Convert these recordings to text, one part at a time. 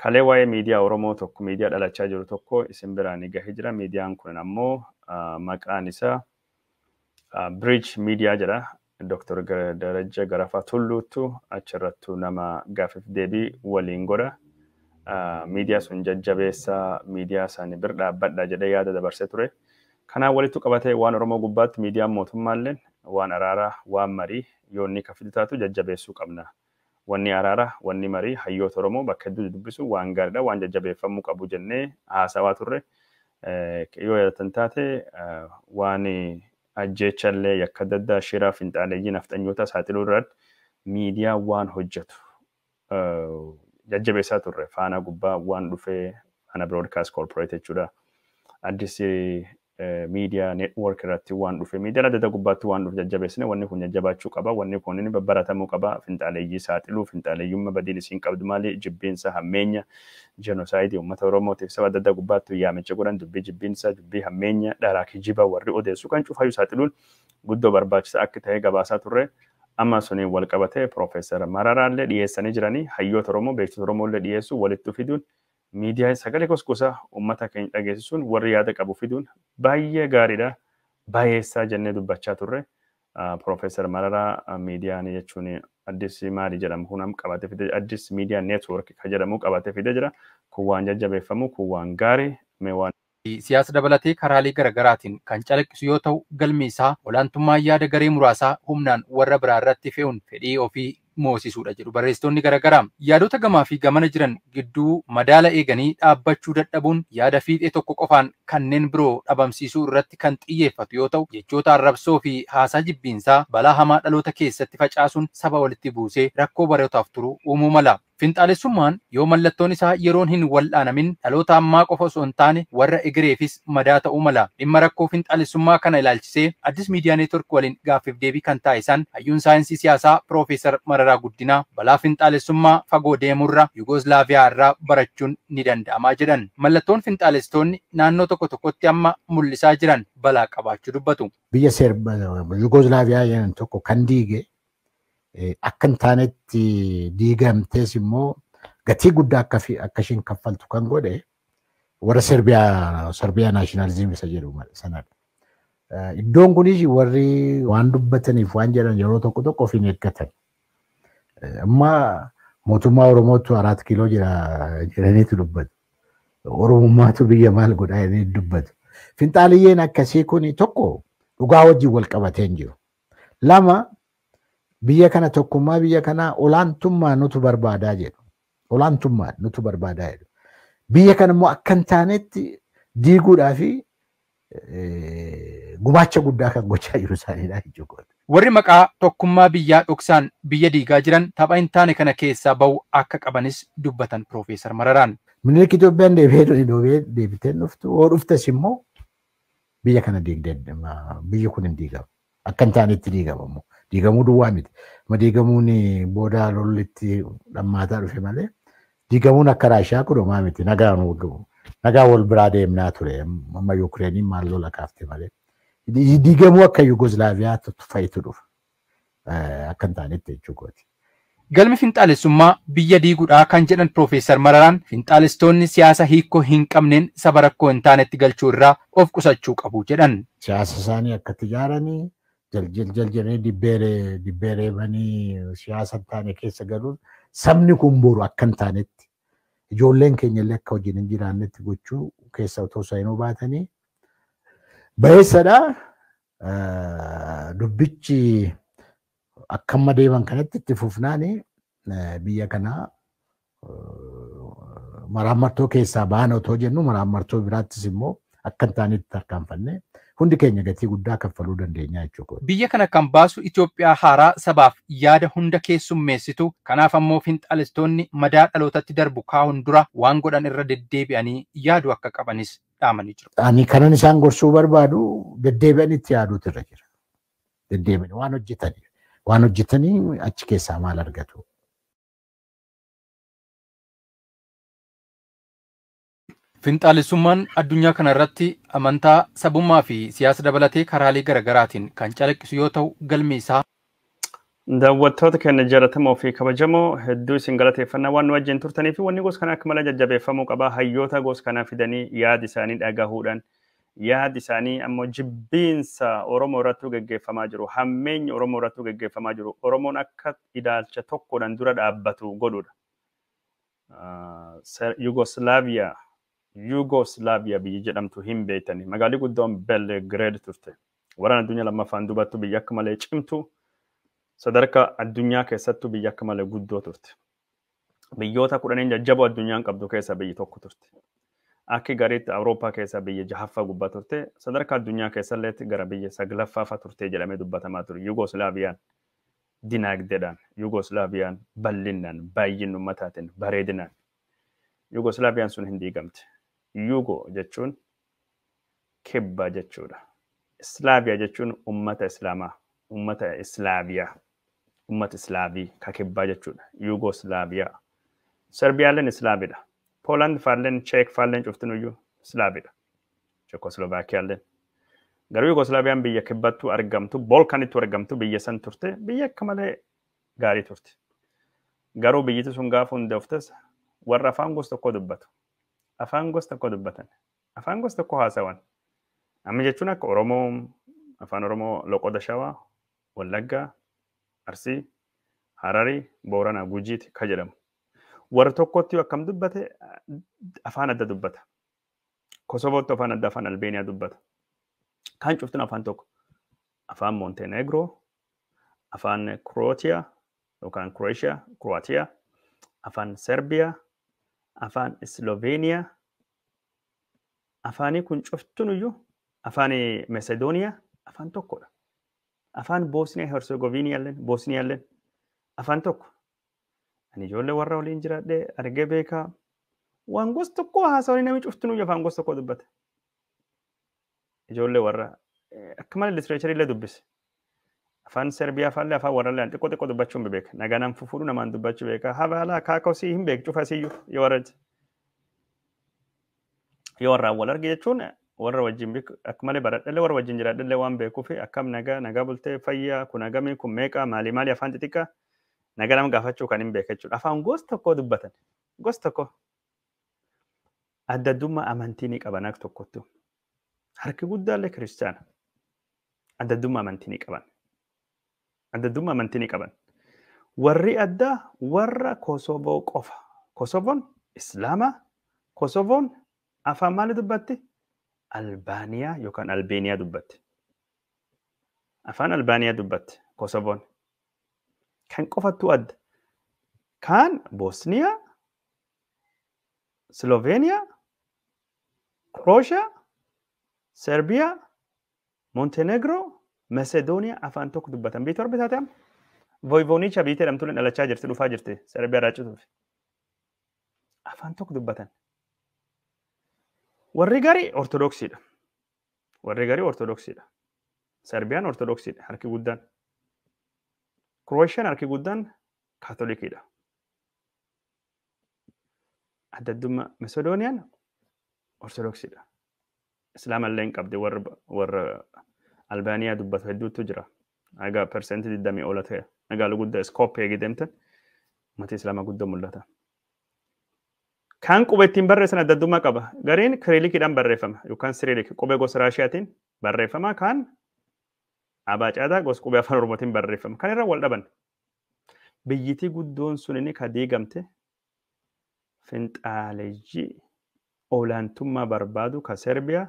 Kalee waa'ee miidiyaa Oromoo tokko, miidiyaa dhalachaa jiru tokko isin biraan gahee jira. Miidiyaan kun ammoo maqaan isaa Bridge Media jedha. Dr. Darajja Garafaa Tulluuttu achirrattu nama gaaffiif deebii waliin godha. Miidiyaa sun jajjabeessaa, miidiyaa isaanii bira dhaabbadha jedhee yaada dabarsee ture. Kanaan walitti qabatee waan Oromoo gubbaatti miidiyaan mootummaallee waan araaraa, waan marii yoonni kafitu taatu jajjabeessuu qabna. Wanni araaraa, wanni marii hayyoota Oromoo bakka hedduu dubbisu waan gaariidha, waan jajjabeeffamuu qabu jennee haasawaa turre. Yoo yaadatan taate waan ajjeechallee yakka adda addaa shiraa finxaaleeyyii nafxanyoota saaxiluu irratti miidiyaa waan hojjetu jajjabeessaa turre. Faana gubbaa waan dhufee, Faana Broadcast Corporate jechuudha. Addis Miidiyaa Network irratti waan dhufe, miidiyaa adda addaa gubbaatti waan dhufe jajjabeessine. Wanni kun jajjabaachuu qaba, wanni kun inni babbaratamuu qaba, finxaaleeyyii saaxiluu, finxaaleeyyummaa badiin isiin qabdu maali, jibbiinsa, hammeenya, jenosaayidii uummata Oromootiif saba adda addaa gubbaatti yaamicha godhan, dubbii jibbiinsa, dubbii hammeenya, dharaa, kijiba warri odeessu kan cufaayyuu saaxiluun guddoo barbaachisa akka ta'e gabaasaa turre. Amma suniin wal qabatee Piroofeesar Mararaallee dhiyeessanii jiranii, hayyoota Oromoo, beektota Oromoo illee dhiyeessuu, walitti fiduun, miidiyaa sagalee gosa uummata keenya dhageessisuun, warri yaada qabu fiduun baay'ee gaariidha. Baay'eessaa jennee dubbachaa turre. Piroofeesar Mararaa miidiyaan jechuun Addis maali jedhamu kun qabatee fidee, Addis Miidiyaa Neetwoork kan jedhamu qabatee fidee jira. Kun waan jajjabeeffamu, kun waan gaarii mee waan. Siyaasa dabalatee karaalee garaagaraatiin kan calaqqisu yoo ta'u, galmi isaa olaantummaa yaada garee muraasaa humnaan warra biraa irratti fe'uun fedhii ofii moosisuudha jedhu barreessitoonni garaagaraa. Yaadota gamaa fi gamana jiran gidduu madaala eeganii dhaabbachuu dadhabuun yaada fiixee tokko qofaan kanneen biroo dhabamsiisuu irratti kan xiyyeeffatu yoo ta'u, jechoota arrabsoo fi haasaa jibbiinsaa balaa hamaa dhaloota keessatti facaasuun saba walitti buusee rakkoo barootaaf turu uumuu mala. Finxaalessummaan yoo mallattoon isaa yeroon hin wal'aanamin dhaloota ammaa qofa osoo hin taane warra egereefis madaa ta'uu mala. Dhimma rakkoo finxaalessummaa kana ilaalchisee Addis Miidiyaa Neetwork waliin gaaffiif deebii kan taasisan hayyuun saayinsii siyaasaa Piroofeesar Mararaa Guddinaa, balaa finxaalessummaa fagoo deemurra Yugoslaaviyaa irraa barachuun ni danda'amaa jedhan. Mallattoon finxaalessitoonni naannoo tokko tokkotti amma mul'isaa jiran balaa qabaachuu dubbatu. Biyya Yugoslaaviyaa jedhan tokko kan diige, akka hin taanetti diigamtees immoo gatii guddaa akka isheen kaffaltu kan godhe warra Serbiyaa nationalism isa jedhu sanadha. Iddoon kunis warri waan dubbataniif waan jedhan yeroo tokko tokko of hin eeggatan. Amma mootummaa Oromootu Araat Kiiloo jira jedhaniitu dubbatu. Oromummaatu biyya maal godhaa jedhanii dubbatu. Finxaaliyyeen akkasii kun tokko dhugaa wajjin wal qabatee hin jiru. Lama, biyya kana, tokkummaa biyya kanaa olaantummaa nutu barbaadaa jedhu. Olaantummaa nutu barbaadaa jedhu. Biyya kana immoo akka hin taanetti diiguudhaa fi gumaacha guddaa kan gochaa jiru isaaniidha jechuudha. Warri maqaa tokkummaa biyyaa dhoksaan biyya diigaa jiran tapha hin taane kana keessaa bahu akka qabanis dubbatan Piroofeesar Mararaan. Minilik Itoophiyaan deebi'ee deebitee dhuftu, yoo dhuftes immoo biyya kana diigdee biyyi kun hin diigamu. Akka hin taanetti diigama immoo. Diigamuu duwwaa miti. Ma diigamuun booda lollitti dhammaataa dhufe malee diigamuun akka Raashiyaa kun homaa miti. Nagaa wal biraa deemnaa ture. Amma Yukireeniin maal lola kaafte malee. Diigamuu akka Yugoslaaviyaa fa'itu dhufa. Akka hin taanetti jechuudha. Galmi finxaalessummaa biyya diiguudhaa kan jedhan Piroofeesar Mararaan, finxaalessitoonni siyaasa hiikoo hin qabneen saba rakkoo hin taanetti galchuu irraa of qusachuu qabu jedhan. Siyaasa isaanii akkatti ijaaranii jal jedhanii dibbee reebanii siyaasa hin taane keessa galuun sabni kun boru akka hin taanetti ijoolleen keenya illee akka wajjin hin jiraannetti gochuu keessa otoo seenuu baatanii bayeessadha. Dubbichi akkamma deeman kanatti itti fufnaani biyya kanaa maraammartoo keessaa ba'an otoo jennu maraammartoo biraattis immoo akka hin taanetti tarkaanfannee hundi keenya gatii guddaa kaffaluu dandeenya jechuudha. Biyya kana kan baasu Itoophiyaa haaraa sabaaf yaada hunda keessummeessitu. Kanaaf ammoo finxaalistoonni madaa dhalootatti darbu kaa'uun dura waan godhan irra deddeebi'anii yaadu akka qabanis dhaamanii jiru. Ani kanan isaan gorsuu barbaadu, deddeebi'anii itti yaaduutu irra jira. Deddeebi'anii waan hojjetanii achi keessaa maal argatu? Finxaalessummaan addunyaa kana irratti amantaa, sabummaa fi siyaasa dabalatee karaalee garaagaraatiin kan calaqqisu yoo ta'u, galmi isaa Daawwattoota keenya jaallatamoo fi kabajamoo, hedduu isin galateeffannaa waan nu wajjin turtanii fi wanni gosa kana akka malee jajjabeeffamuu qaba. Hayyoota gosa kanaa fidanii yaada isaanii dhagahuudhaan, yaada isaanii ammoo jibbiinsa Oromoo irratti geggeeffamaa jiru, hammeenyi Oromoo irratti geggeeffamaa jiru, Oromoon akka ilaalcha tokkodhaan dura dhaabbatu godhudha. Yugoslaaviyaa, Yugoslaaviyaa biyyi jedhamtu hin beektani. Magaalli guddoon Belgrade turte. Waraana addunyaa lammaffaan dubattu biyya akka malee cimtu, sadarkaa addunyaa keessattuu biyya akka malee guddoo turte. Biyyoota 10 jajjaboo addunyaan qabdu keessaa biyyi tokko turte. Akki gariitti Awurooppaa keessaa biyya jahaffaa gubbaa turte. Sadarkaa addunyaa keessallee gara biyya saglaffaa turte jedhamee dubbatamaa ture. Yugoslaaviyaan dinaagdeedhaan, Yugoslaaviyaan bal'inaan, baay'ina uummataatiin, bareedinaan. Yugoslaaviyaan sun hin diigamte. Yugo jechuun kibba jechuudha. Islaaviyaa jechuun uummata Islaamaa, uummata Islaaviyaa, uummata Islaavii ka kibbaa jechuudha. Yugoslaaviyaa. Serbiyaalleen Islaavidha. Pooland faalleen, Cheek faalleen cuftinuyyuu Islaavidha. Chekoslovaakiyaalleen. Garuu Yugoslaaviyaan biyya kibbattuu argamtu, Bolkanittu argamtu, biyya san turte, biyya akka malee gaarii turte. Garuu biyyiti sun gaafa hundooftes warra afaan gosa tokko dubbatu. Afaan gosa tokko dubbatan. Afaan gosa tokko haasawan. Amma jechuun akka Oromoo, afaan Oromoo loqoda Shawaa, Wallaggaa, Arsii, Hararii, Booranaa, Gujiiti ka jedhamu. Warra tokkotti akkam dubbate, afaan adda dubbata. Kosovootti afaan adda, afaan Albeeniyaa dubbata. Kaan cuftin afaan tokko. Afaan Montenegro, afaan Kirootiyaa yookaan Kirooshiyaa, Kirootiyaa, afaan Serbiyaa, afaan Sloveeniyaa. Afaanii kun cuftunuyyuu, afaan Macedooniyaa afaan tokkodha. Afaan Boosniyaa Herzegoviniyaa, Boosniyaalleen afaan tokko. Ani ijoollee warra waliin jiraadhee argee beekaa. Waan gosa tokko haasawanii, namni cuftunuyyuu afaan gosa tokko dubbata. Ijoollee warra akka malee literature illee dubbise. Afaan Serbiyaa faallee, afaan warrallee xiqqoo xiqqoo dubbachuu hin beeka. Nagaa nam fufuudhu namaan dubbachuu beeka. Habaala akaakosii hin beeku cufa siyyuu yoo warra yoo warraan wal arge jechuun, warra wajjin akka malee baradhallee, warra wajjin jiraadhallee waan beekuuf, akkam nagaa, nagaa bultee, fayyaa, kun hagamii, kun meeqa, maali maali, afaan xixiqqaa nagaa nama gaafachuu kan hin beeka jechuudha. Afaan gosa tokko dubbatan. Gosa tokko. Adda addummaa amantii ni qaban akka tokkottu. Harki guddaallee kiristaana. Adda addummaa amantii ni qaban. Adda addummaa amantii ni qaban. Warri addaa warra Kosovo qofa. Kosovoon Islaama. Kosovoon afaan maali dubbatti? Albaaniyaa yookaan Albeeniyaa dubbatti. Afaan Albaaniyaa dubbatti Kosovoon. Kan qofattuu adda. Kaan Boosniyaa, Sloveeniyaa, Krooshiyaa, Serbiyaa, Montenegro, Macedooniyaa afaan tokko dubbatan. Biyyi torba taate amma. Voivoonicha biyyi jedhamtu dhalachaa jirti, dhufaa jirti Serbiyaa irraa cituuf. Afaan tokko dubbatan. Warri garii Ortodoksiidha. Warri garii Ortodoksiidha. Serbiyaan Ortodoksiidha harki guddaan. Kroosiyaan harki guddaan Kaatolikiidha. Adda addummaa Macedooniyaan Ortodoksiidha. Islaamallee hin qabdi, warra Albaaniyaa dubbatu hedduutu jira. Egaa 20% ola ta'e. Magaalaa guddaa Skopje eegi deemte uummata Islaamaa guddoo mul'ata. Kan qubee ittiin barreessan adda addummaa qaba. Gariin kiriilikiidhaan barreeffama yookaan siriilik qubee gosa Raashiyaatiin barreeffama, kaan abaacaadaa gosa qubee afaan Oromootiin barreeffama. Kan irra wal dhaban. Biyyitii guddoon sun inni ka diigamte finxaalejjii olaantummaa barbaadu ka Serbiyaa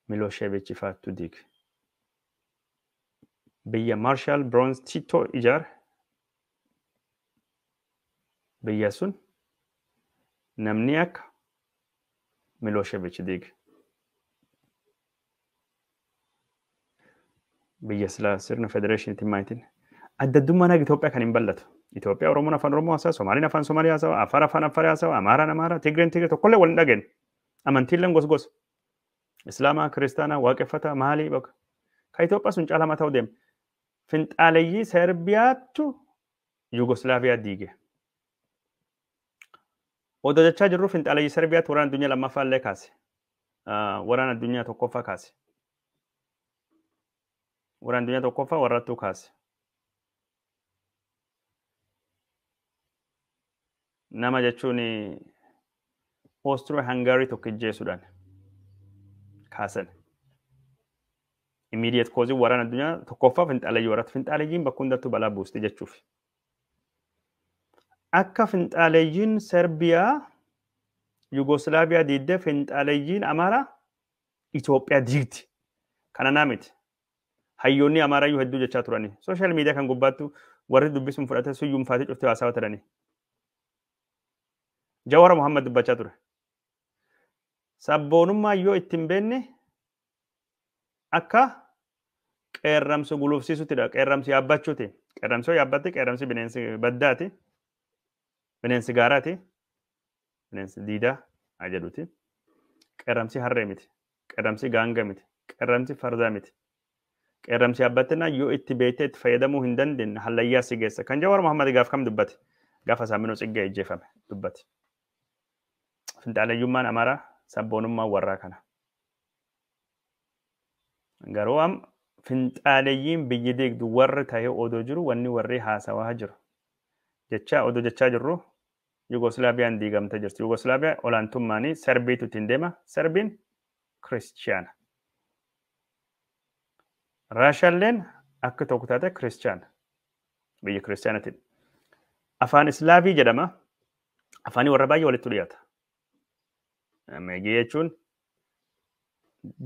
Miloosheevichi faattu diige. Biyya Marshal Broz Tito ijaare, biyya sun namni akka Miloosheevichi diige. Biyya silaa sirna federeeshiniitiin maayitiin adda addummaan haga Itoophiyaa kan hin bal'atu. Itoophiyaa Oromoon afaan Oromoo haasa'a, Somaaliin afaan Somaalii haasa'a, Affaar afaan Affarii haasa'a, Amaaraan Amaaraa, Tigreen Tigree, tokkollee wal hin dhageenye. Amantiilleen gos gosa. Islaamaa, Kiristaanaa, Waaqeffataa, maalii bakka. Ka Itoophiyaa sun caalamaa ta'uu deema. Finxaaleyyii Serbiyaattu Yugoslaaviyaa diige. Odoo jechaa jirru finxaaleyyii Serbiyaatti waraana addunyaa lammaffaa illee kaase. Waraana addunyaa tokkoffaa kaase. Waraana addunyaa tokkoffaa warrattuu kaase. Nama jechuun Austro-Hungary tokko ijjeesuudhaan kaasan. Immediate cause waraana addunyaa tokkoffaa finxaaleyyii warratti finxaaleeyyiin bakka hundattuu balaa buusti jechuuf. Akka finxaaleeyyiin Serbiyaa Yugoslaaviyaa diigdee finxaaleeyyiin Amaaraa Itoophiyaa diigdi. Kana naa miti. Hayyoonni Amaarayyuu hedduu jechaa turani. Social media kan gubbaattu warri dubbisuun fudhate suyyuun faatee cuftee haasawaa turani. Jawara Muhammad dubbachaa ture. Sabboonummaa yoo ittiin beenne akka qeerramsu gulufsiisuttidha. Qeerramsi yaabbachuuti. Qeerramsi yoo yaabbatte qeerramsi bineensi baddaati. Bineensi gaaraati. Bineensi diidaa haa jedhuti. Qeerramsi harree miti. Qeerramsi gaanga miti. Qeerramsi fardaa miti. Qeerramsi yaabbattinaa yoo itti beektee itti fayyadamuu hin dandeenye hallayyaa si geessa. Kan Jawar Muhammad gaaf kam dubbate? Gaafa Saaminoo Tsiggee ijjeefame dubbate. Finxaaleeyyummaan Amaaraa sabboonummaan warraa kana. Garuu am finxaaleeyyiin biyyi diigdu warri ta'ee odoo jiru wanni warri haasawaa jiru. Jechaa odoo jechaa jirru Yugoslaaviyaan diigamtee jirti. Yugoslaaviyaa olaantummaanii Serbiitu ittiin deema. Serbiin Kiristiyaana. Raashaalleen akka tokko taate Kiristiyaana. Biyya Kiristiyaanatiin. Afaan Islaavii jedhama. Afaanii warra baay'ee walitti dhiyaata. Meegee jechuun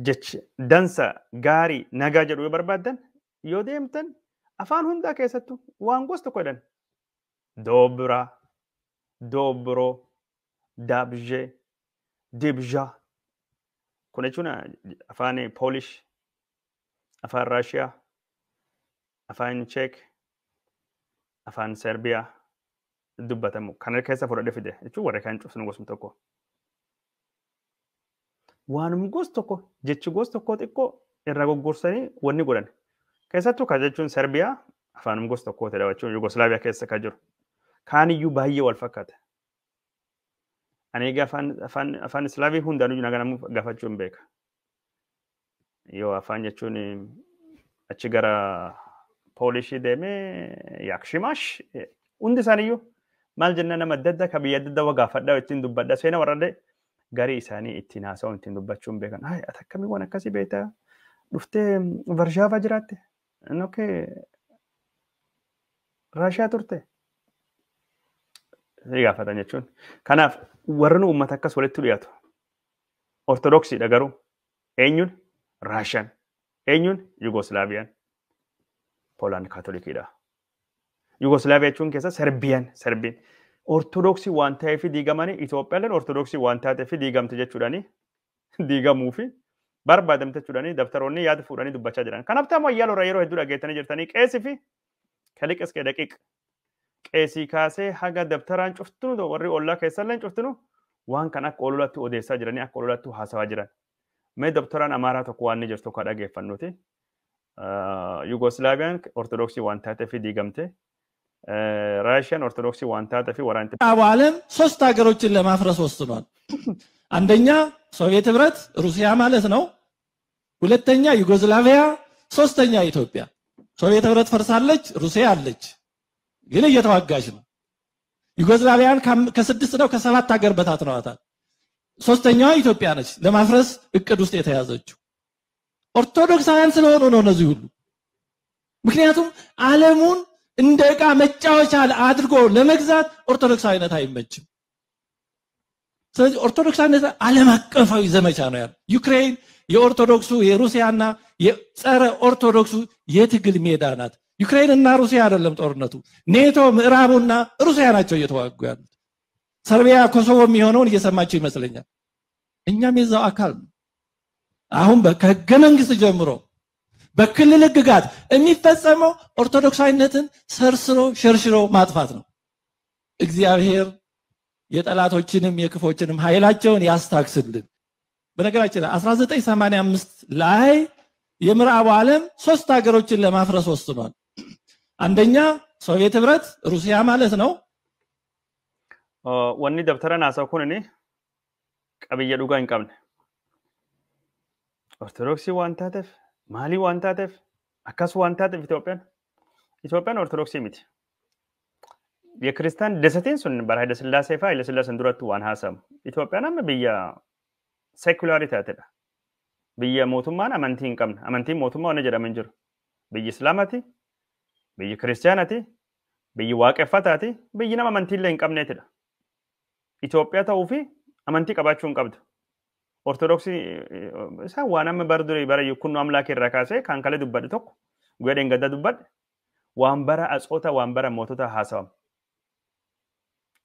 jecha dansa gaarii nagaa jedhu yoo barbaaddan yoo deemtan afaan hundaa keessattuu waan gosa tokko jedhan. Doobira, Dobro, Dabje, Dibja. Kun jechuun afaan Poolish, afaan Raashiyaa, afaan Cheek, afaan Serbiyaa dubbatamu. Kana keessa fudhadhe fide jechuun warra kaan cufsinu gosuma tokko. Waanuma gosa tokko jechi gosa tokko xiqqoo irraa goggorsanii wanni godhan. Keessattuu kan jechuun Serbiyaa afaanuma gosa tokkooti jechuun Yugoslaaviyaa keessa kan jiru. Kaaniyyuu baay'ee wal fakkaata. Ani egaa afaan Islaavii hundaanuu nagaa namuu gaafachuu hin beeka. Yoo afaan jechuun achi gara Poolishii deemee Yaakshimash hundi isaaniiyyuu maal jenna nama adda addaa kan biyya adda addaa gaafadhaa ittiin dubbadha seena warrallee garii isaanii ittiin haasa'uun ittiin dubbachuu hin beekan. Hayi ati akkamii waan akkasii beektaa dhuftee Varshaavaa jiraatte? Okay Raashiyaa turte? Gaafatan jechuun. Kanaaf warri uummata akkas walitti dhiyaatu. Ortodoksiidha garuu eenyuun Raashiyaan, eenyuun Yugoslaaviyaan, Poolaan Kaatolikiidha. Yugoslaaviyaa jechuun keessa Serbiyaan, Serbiin Ortodoksii waan ta'eef diigamanii Itoophiyaan Ortodoksii waan taateef diigamte jechuudhaani diigamuu fi barbaadamte jechuudhaani dabtaroonni yaada fuudhanii dubbachaa jiran. Kanaaf ta'u ayyaala irraa yeroo hedduu dhageettanii jirtanii qeesii fi kaliqes daqiiq qeesii kaasee haga dabtaraan cuftunu warri ollaa keessallee cuftunu waan kan akka ololaatti odeessaa jiranii akka ololaatti haasawaa jiran. Mee dabtaraan Amaaraa tokko waan ni jirtu akka dhageeffannuti. Yugoslaaviyaan Ortodoksii waan taateef diigamte. ራሽያን ኦርቶዶክስ waan taateef waraanti ዓለም ሶስት ሀገሮችን ለማፍረስ ወስኗል። አንደኛ ሶቪየት ህብረት ሩሲያ ማለት ነው። ሁለተኛ ዩጎዝላቪያ፣ ሶስተኛ ኢትዮጵያ። ሶቪየት ህብረት ፈርሳለች፣ ሩሲያ አለች፣ ግን እየተዋጋች ነው። ዩጎዝላቪያን ከስድስት ነው ከሰባት ሀገር በታትነዋታል። ሶስተኛዋ ኢትዮጵያ ነች ለማፍረስ እቅድ ውስጥ የተያዘችው። ኦርቶዶክሳውያን ስለሆኑ ነው እነዚህ ሁሉ። ምክንያቱም ዓለሙን እንደ ዕቃ መጫወቻ አድርጎ ለመግዛት ኦርቶዶክሳዊነት አይመችም። ስለዚህ ኦርቶዶክሳዊነት ዓለም አቀፋዊ ዘመቻ ነው ያለው። ዩክሬን የኦርቶዶክሱ የሩሲያና የጸረ ኦርቶዶክሱ የትግል ሜዳ ናት። ዩክሬን እና ሩሲያ አይደለም ጦርነቱ፣ ኔቶ ምዕራቡና ሩሲያ ናቸው እየተዋጉ ያሉት። ሰርቢያ ኮሶቮ የሚሆነውን እየሰማቸው ይመስለኛል። እኛም የዛው አካል ነው። አሁን ከህገ መንግስት ጀምሮ በክልል ህግጋት የሚፈጸመው ኦርቶዶክሳዊነትን ሰርስሮ ሸርሽሮ ማጥፋት ነው። እግዚአብሔር የጠላቶችንም የክፎችንም ኃይላቸውን ያስታክስልን። በነገራችን ላይ 1985 ላይ የምዕራቡ ዓለም ሶስት ሀገሮችን ለማፍረስ ወስኗል። አንደኛ ሶቪየት ህብረት ሩሲያ ማለት ነው። Wanni dabtara haasawu kun qabiyya dhugaa hin qabne. Ortodoksii waan taateef maalii waan taateef akkas waan taateef Itoophiyaan Ortodoksii miti. የክርስቲያን ደሰቴን sun bara Haile Sillaasee fa'aa Haile Sillaaseen duratti waan haasamu. Itoophiyaan amma biyya seekulaarii taatedha. Biyya mootummaan amantii hin qabne. Amantiin mootummaa waan jedhamu hin jiru. Biyyi Islaamati, biyyi Kiristiyaanati, biyyi Waaqeffataati, biyyi nama amantii illee hin qabneetidha. Itoophiyaa ta'uu fi amantii qabaachuu hin qabdu. Ortodoksii isaan waan amma bara durii bara Yukkunnoo Amlaakii irraa kaasee kan kalee dubbadhe tokko guyyaa dheengaddaa dubbadhe waan bara atsoota waan bara mootota haasawama.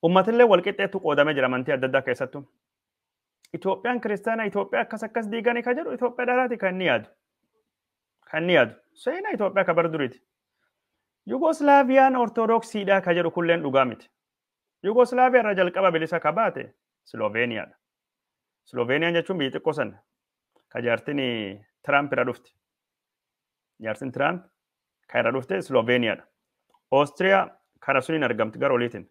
Uummatillee walqixxeetu qoodamee jira amantii adda addaa keessattuu. Itoophiyaan kiristaana Itoophiyaa akkas akkas diiganii kan jedhu Itoophiyaa dharaati kan inni yaadu. Kan inni yaadu. Seenaa Itoophiyaa ka bara duriiti. Yugoslaaviyaan Ortodoksiidha kan jedhu kulleen dhugaa miti. Yugoslaaviyaa irraa jalqaba bilisa ka baate Sloveeniyaadha. Sloveeniyaan jechuun biyya xiqqoo sana ka jaartiin Tiraamp irra dhufte. Jaartiin Tiraamp kan irra dhufte Sloveeniyaadha. Oostiriyaa kara suniin argamti gara oliitiin.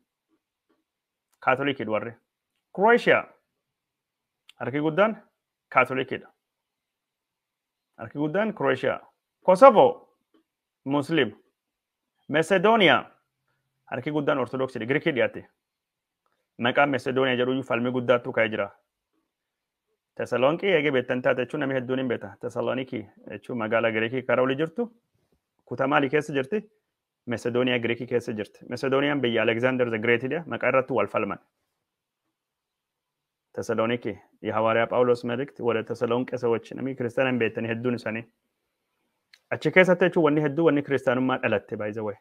Kaatolikiidha warri. Krooshiyaa harki guddaan Kaatolikiidha. Harki guddaan Krooshiyaa. Kosovo Muslim. Macedooniyaa harki guddaan Ortodoksiidha. Girikii dhiyaate. Maqaan Macedooniyaa jedhu falmii guddaatu ka'ee jira. Tesaloniqii eegee beektan taate jechuun namni hedduun hin beekta. Tesaloniqii jechuun magaalaa Giriikii karaa olii jirtu kutaa maalii keessa jirti? Macedooniyaa Giriikii keessa jirti. Macedooniyaan biyya Alexander the Greatidha. Maqaa irratti wal falman. Tesaloniqii የሐዋርያ ጳውሎስ መልእክት ወደ ተሰሎንቄ ሰዎች namni kiristaana hin beektani hedduun isaanii. Achi keessatti jechuun wanni hedduu wanni kiristaanummaa dhalatte by the way.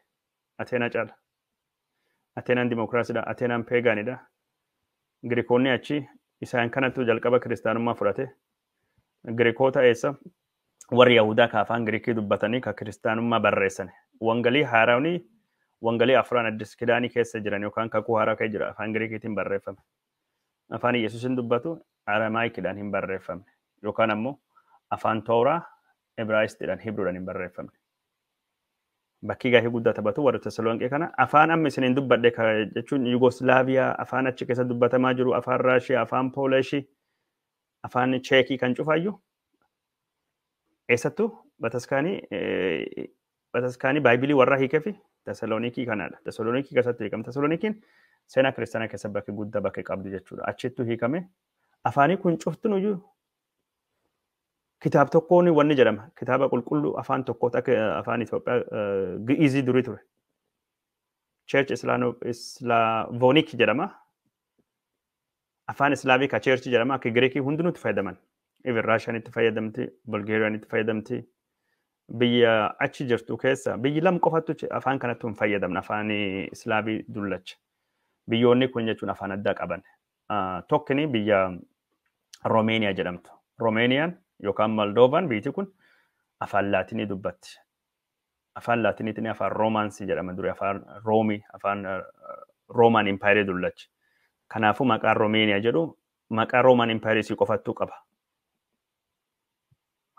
Ateenaa caala. Ateenaan dimokiraasiidha. Ateenaan peegaanidha. Giriikonni achi isaan kanattu jalqaba kiristaanummaa fudhate. Giriikota eessa warri Yahudaa ka afaan Giriikii dubbatanii ka kiristaanummaa barreessan. Wangalii haaraawni wangalii afran Addis Kidaanii keessa jiran yookaan kakuu haaraa keessa jira afaan Giriikiitiin barreeffame. Afaan Yesuusin dubbatu Aramaayikiidhaan hin barreeffamne yookaan ammoo afaan Tooraa Ibraayistiidhaan Hibruudhaan hin barreeffamne. Bakki gahee guddaa taphatu warra Tesaloniqee kana afaan amma isiniin dubbadhe jechuun Yugoslaaviyaa afaan achi keessa dubbatamaa jiru afaan Raashiyaa afaan Poolishii afaan Cheekii kan cufaayyuu eessattuu bataskaanii baaybilii warra hiikee fi Tesaloniqii kanaadha. Tesaloniqii keessatti hiikame. Tesaloniqiin seenaa kiristaanaa keessa bakki guddaa bakka qabdu jechuudha. Achittuu hiikame afaanii kun cuftunuyyuu kitaaba tokkoon wanni jedhama. Kitaaba qulqulluu afaan tokkooti akka afaan Itoophiyaa Gi'izii durii ture. Church Islaavonik jedhama. Afaan Islaavii ka Church jedhama akka Giriikii hundinuu itti fayyadaman. Even Raashiyaan itti fayyadamti, Bulgeeriyaan itti fayyadamti. Biyya achi jirtu keessa biyyi lama qofattu afaan kanatti hin fayyadamne afaan Islaavii dullacha. Biyyoonni kun jechuun afaan addaa qaban. Tokkini biyya Roomeeniyaa jedhamtu. Roomeeniyaan yookaan Moldoovaan biyyi kun afaan Laatinii dubbatti. Afaan Laatiniitiin afaan Roomaansii jedhama duri afaan Roomii afaan Roomaan Impaayirii dullacha. Kanaafuu maqaan Roomeeniyaa jedhu maqaa Roomaan Impaayirii si qofattuu qaba.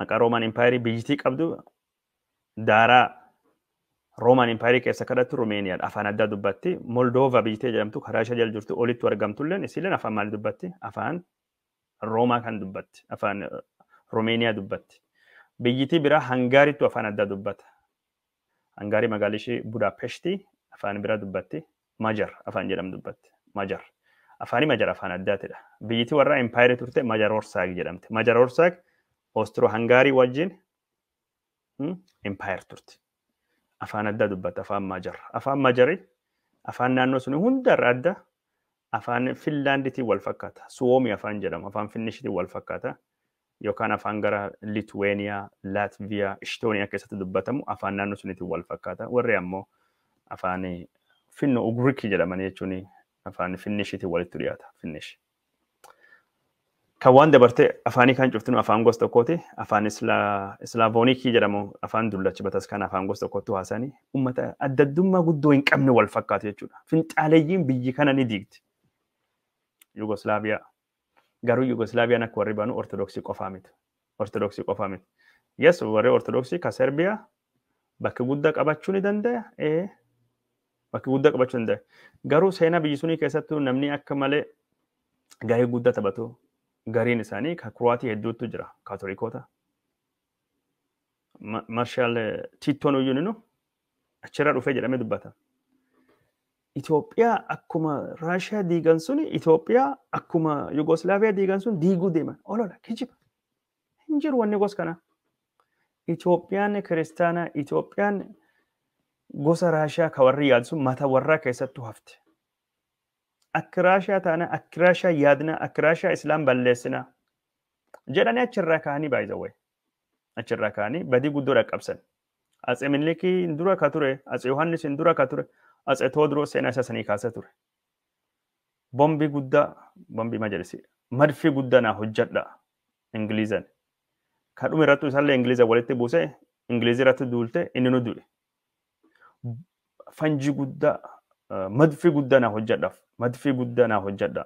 Maqaa Roomaan Impaayirii biyyittii qabdu daaraa Roomaan Impaayirii keessa kadhattu Roomeeniyaadha. Afaan addaa dubbatti. Moldoova biyyittii jedhamtu karaa ishee jala jirtu olitti argamtulleen isiilleen afaan maal dubbatti? Afaan Roomaa kan dubbatti. Afaan Roomeeniyaa dubbatti. Biyyittii biraa Hangaariitu afaan addaa dubbata. Hangaarii magaalli ishee Budaapeshtii afaan biraa dubbatti. Majar afaan jedhamu dubbatti. Majar. Afaanii Majar afaan addaatidha. Biyyittii warra Impaayirii turte Majar Orsaag jedhamti. Majar Orsaag Oostiro Hangaarii wajjin Impaayir turte. Afaan addaa dubbata afaan Majar. Afaan Majarii afaan naannoo sun hundarra adda afaan Finlaandiitiin wal fakkaata. Suomi afaan jedhamu afaan Finnishiitiin wal fakkaata. Yookaan afaan gara Litweeniyaa, Laatviyaa, Ishtooniyaa keessatti dubbatamu afaan naannoo suniitiin wal fakkaata. Warri ammoo afaan Finno Ugriikii jedhaman jechuun afaan Finnishiitiin walitti dhiyaata. Finnish. Kan waan dabartee afaanii kan cuftinu afaan gosa tokkooti. Afaan Islaavoonikii jedhamu afaan dullachi bataskaan afaan gosa tokkotti haasa'anii uummata adda addummaa guddoo hin qabne wal fakkaatu jechuudha. Finxaaleeyyiin biyyi kana ni diigdi. Yugoslaaviyaa. Garuu Yugoslaaviyaan akka warri baanu Ortodoksii qofaa miti. Ortodoksii qofaa miti. Yes, warri Ortodoksii ka Serbiyaa bakka guddaa qabachuu ni danda'a. Bakka guddaa qabachuu ni danda'a. Garuu seenaa biyyi sunii keessattuu namni akka malee gahee guddaa taphatu gariin isaanii ka Kruwaatii hedduutu jira. Kaatolikoota. Marshaal Tiitoon iyyuu ninu achirra dhufee jedhamee dubbata. Itoophiyaa akkuma Raashiyaa diigan sun, Itoophiyaa akkuma Yugoslaaviyaa diigan sun diiguu deeman. Olola, kijiba. Hin jiru wanni gos kana. Itoophiyaan kiristaana, Itoophiyaan gosa Raashiyaa ka warri yaadu sun mata warraa keessattuu hafte. Akka Raashiyaa taana, akka Raashiyaa yaadna, akka Raashiyaa Islaam balleessina jedhanii achirraa ka'anii baay'ee achirraa ka'anii badii guddoo dhaqqabsan. Atse Minilikii dura ka ture, Atse Yohaannis dura ka ture, Atse Tewoodiroos seenaa isaa sanii kaasa ture. Bombii guddaa, bombii ma jedhisi, madfii guddaa naa hojjedha Ingilizan. Ka dhume irrattu isaallee Ingiliza walitti buusee Ingilizi irratti duulte inni nu du'e. Fanjii guddaa, madfii guddaa naa hojjedhaaf, madfii guddaa naa hojjedha.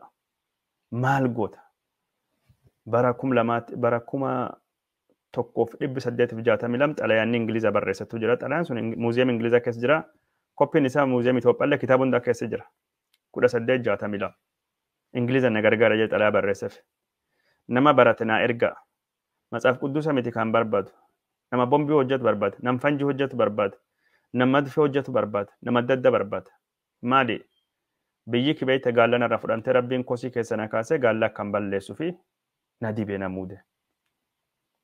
Maal goota? Bara 2000, bara 1862 xalayaanni Ingiliza barreessatu jira. Xalayaan sun muuziyeemii Ingilizaa keessa jira. Koppiin isaa muuziyeemii Itoophiyaallee kitaaba hundaa keessa jira. 1862. Ingiliza na gargaara jedhe xalayaa barreesseef. Nama barate naa ergaa. Matsaaf qudduusa miti kan barbaadu. Nama bombii hojjetu barbaada. Nama fanjii hojjetu barbaada. Nama madfii hojjetu barbaada. Nama adda adda barbaada. Maali? Biyyi kibeeyta gaallana irraa fudhamtee Rabbiin kosii keessa na kaasee gaalla akkan balleessuu fi na dibee na muude.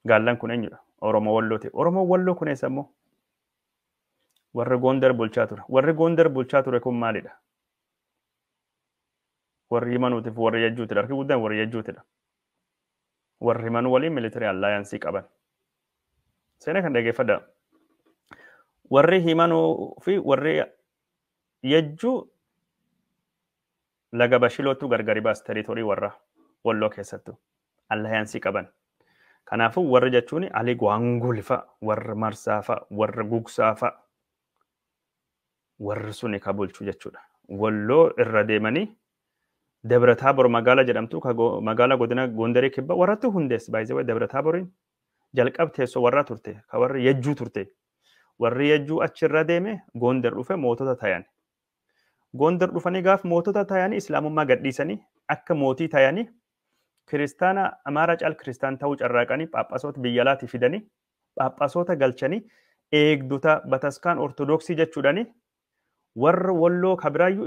Gaallan kun eenyudha? Oromoo Wallooti. Oromoo Walloo kun eessa immoo? Warri Gondar bulchaa ture. Warri Gondar bulchaa ture kun maalidha? Warri Himanuutiif warri Yajjuutidha. Harki guddaan warri Yajjuutidha. Warri Himanuu waliin military alliance qaban. Seenaa kan dhaggeeffadhaa. Warri Himanuu fi warri Yajjuu laga Bashilootu gargari baas territorii warra Walloo keessattu alliance qaban. Kanaafuu warri jechuun Ali Gwaangul fa'a, warri Marsaa fa'a, warri Gugsaa fa'a, warri suni ka bulchu jechuudha. Walloo irra deemanii Dabra Taabor magaalaa jedhamtu magaalaa godina Gondarii kibba warratti hundeesse baay'ee Dabra Taaboriin jalqab teessoo warraa turte ka warri Yajjuu turte. Warri Yajjuu achirra deeme Gondar dhufe mootota tayan. Gondar dhufanii gaaf mootota tayanii Islaamummaa gadhiisanii akka mootii tayanii kiristaana Amaara caal kiristaan ta'uu carraaqanii phaaphaasota biyya alaatii fidanii phaaphaasota galchanii eegdota bataskaan Ortodoksii jechuudhani warra Walloo kabiraayyuu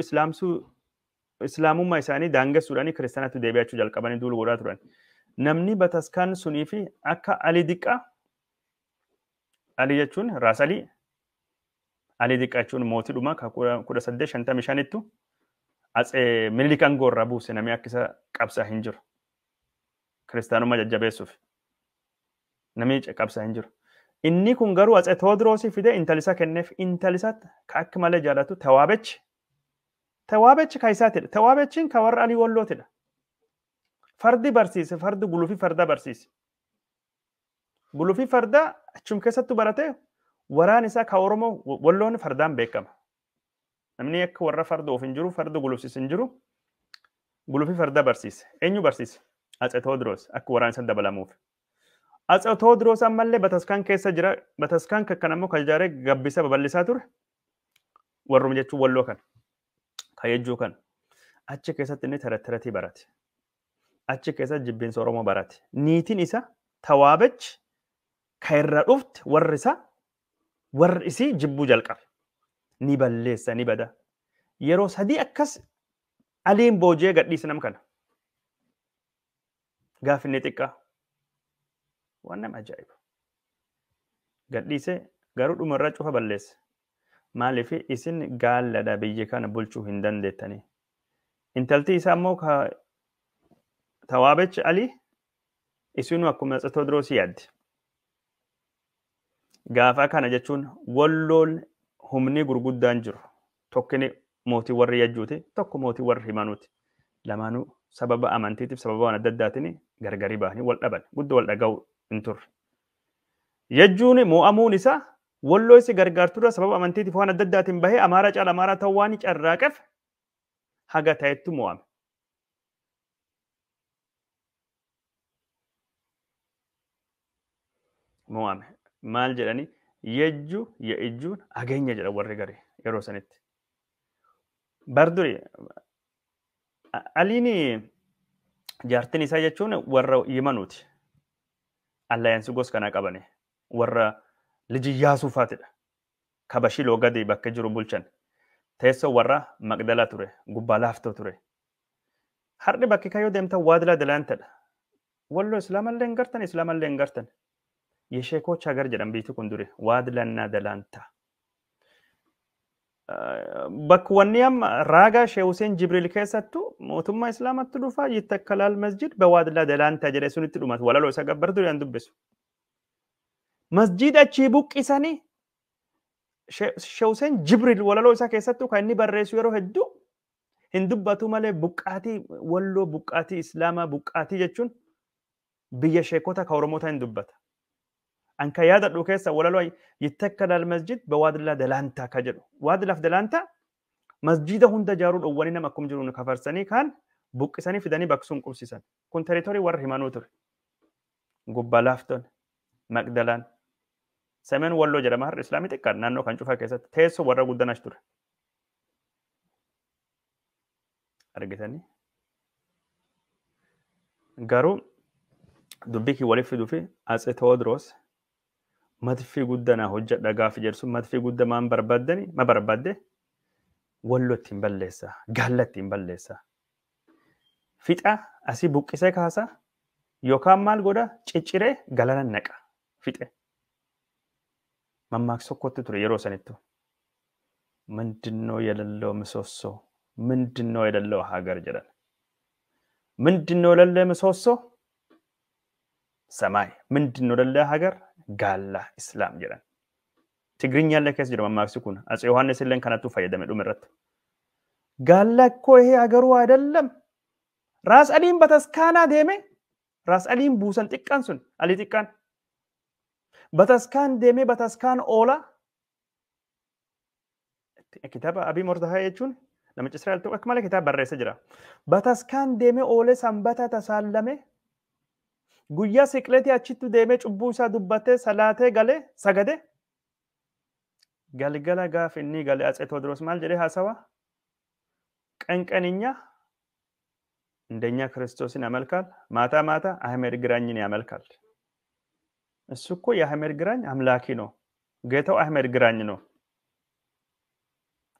Islaamummaa isaanii daangessuudhani kiristaanatti deebi'achuu jalqabanii duulu godhaa turan. Namni bataskaan sunii fi akka Ali Diqqaa, Ali jechuun Raas Alii, Ali Diqqaa jechuun mootii dhumaa ka 1855 Atse Minilik aangoo irraa buuse namni akka isa qabsaa hin jiru. Kiristaanummaa jajjabeessuuf namni qabsaa hin jiru. Inni kun garuu Atse Tewoodiroosii fide intalisa kenneef intalisa ka akka malee jaalatu Tawaabechi. Tawaabechi ka isaatidha. Tawaabechiin ka warra Alii Wallootidha. Fardi barsiise, fardi gulufii farda barsiise. Gulufii farda achum keessattu barate waraan isaa ka Oromoo Walloon fardaan beekama. Namni akka warra farda of hin jiru, farda gulufsiis hin jiru. Gulufii farda barsiise. Eenyu barsiise? Atse Tewoodiroos akka waraan isa dabalamuuf. Atse Tewoodiroos ammallee bataskaan keessa jira. Bataskaan kan ammoo kan ijaaree gabbisa babal'isaa ture. Warrum jechuun Walloo kana. Ka Yajjuu kana. Achi keessatti inni tarataratii barate. Achi keessatti jibbiinsa Oromoo barate. Niitiin isa Tawaabechi ka irra dhufte warri isaa warri isii jibbuu jalqabe. Ni balleessa, ni bada. Yeroo sadii akkas Aliin booji'ee gadhiise nam kana. Gaaf inni xiqqaa. Waan nama ajaa'ibu. Gadhiise garuu dhuma irraa cufa balleesse. Maaliif isin gaalladha biyya kana bulchuu hin dandeettanii. Intalti isaa immoo ka Tawaabechi Alii isinuu akkuma Atse Tewoodiroosii yaaddi. Gaafa kana jechuun Walloon humni gurguddaan jiru. Tokkini mootii warri Yajjuuti, tokko mootii warri Himanuuti. Lamaanuu sababa amantiitiif sababa waan adda addaatiin gargari bahanii wal dhaban. Guddoo wal dhaga'u hin turre. Yajjuun mo'amuun isaa Walloo isi gargaartuudha sababa amantiitiif waan adda addaatiin bahee Amaaraa caala Amaaraa ta'uu waan carraaqeef haga ta'ettu mo'ame. Mo'ame. Maal jedhanii Yajju Ya'ijjuun ageenya jedha warri garee yeroo sanitti. Bar duri Aliin jaartiin isaa jechuun warra Yimanuuti. Alliance gos kanaa qabani. Warra Liji Iyyaasuu faatidha. Kabashiloo gadi bakka jiru bulchan. Teessoo warra Maqdalaa ture, gubbaa laaftoo ture. Har'i bakki kayyoo deemtan Waadilaa Dalaantadha. Walloo Islaamallee hin gartan, Islaamallee hin gartan. Yesheekooch hagar jedhan biyyi kun duri Waadilannaa Dalaantaa. Bakki wanni amma raagaa Shee Hussein Jibriil keessattuu mootummaa Islaamatti dhufaa yittakkalaal masjid bawaadilaa Dalaantaa jedhee sunitti dhumatu walaloo isa gabbar duri an dubbisu. Masjid achii buqqisanii Shee Hussein Jibriil walaloo isaa keessattuu kan inni barreessu yeroo hedduu hin dubbatu malee buqqaatii Walloo, buqqaatii Islaamaa, buqqaatii jechuun biyya sheekota ka Oromoota hin dubbata. An kan yaadadhu keessa walaloo yittakkalaal masjid bawaadilaa Dalaantaa ka jedhu. Waadilaaf Dalaantaa masjida hunda ijaaruu dhowwanii nama akkum jiru kafarsanii kaan buqqisanii fidanii baksuun qubsisan. Kun territorii warra himanuu ture. Gubbaa Laaftoon, Maqdalaan, Semeen Walloo jedhama har'a Islaamii xiqqaadha naannoo kan cufaa keessatti teessoo warra guddan achi ture. Argitanii? Garuu dubbii kii waliif fiduu fi Atse Tewoodiroos matfii guddaa hojjedha gaafa jedhu sun matfii guddaa maan barbaaddani ma barbaadde Walloo ittiin balleessa, gaalla ittiin balleessa. Fixa asii buqqisee kaasa yookaan maal godha cicciree galana naqa fixe. Mammaaksa tokkotti ture yeroo sanittu. ምንድነው የሌለው ምሰሶ? ምንድነው የሌለው ሀገር jedhan. ምንድነው የሌለ ምሰሶ? ሰማይ። ምንድነው የሌለ ሀገር? ጋላ ኢስላም jedhan. Tigrinyaallee keessa jira mammaaksi kun. Atse Yohaannis illeen kanattuu fayyadame dhuma irratti. Gaalla እኮ ይሄ ሀገሩ አይደለም። ራስ አሊን በተስካና deeme ራስ አሊን buusan xiqqaan sun alii xiqqaan bataskaan deemee bataskaan oola kitaaba Abii Mordahaa jechuun namicha Israa'el tokko akka malee kitaaba barreessee jira. Bataskaan deemee oolee sanbata tasaallame guyyaa siqleetii achitti deemee cubbuu isaa dubbatee salaatee galee sagade galgala gaaf inni galee Atse Tewoodiroos maal jedhee haasawa? ቀንቀንኛ እንደኛ ክርስቶስን ያመልካል፣ ማታ ማታ አህመድ ግራኝን ያመልካል። እሱ እኮ የአህመድ ግራኝ አምላኪ ነው። ጌታው አህመድ ግራኝ ነው።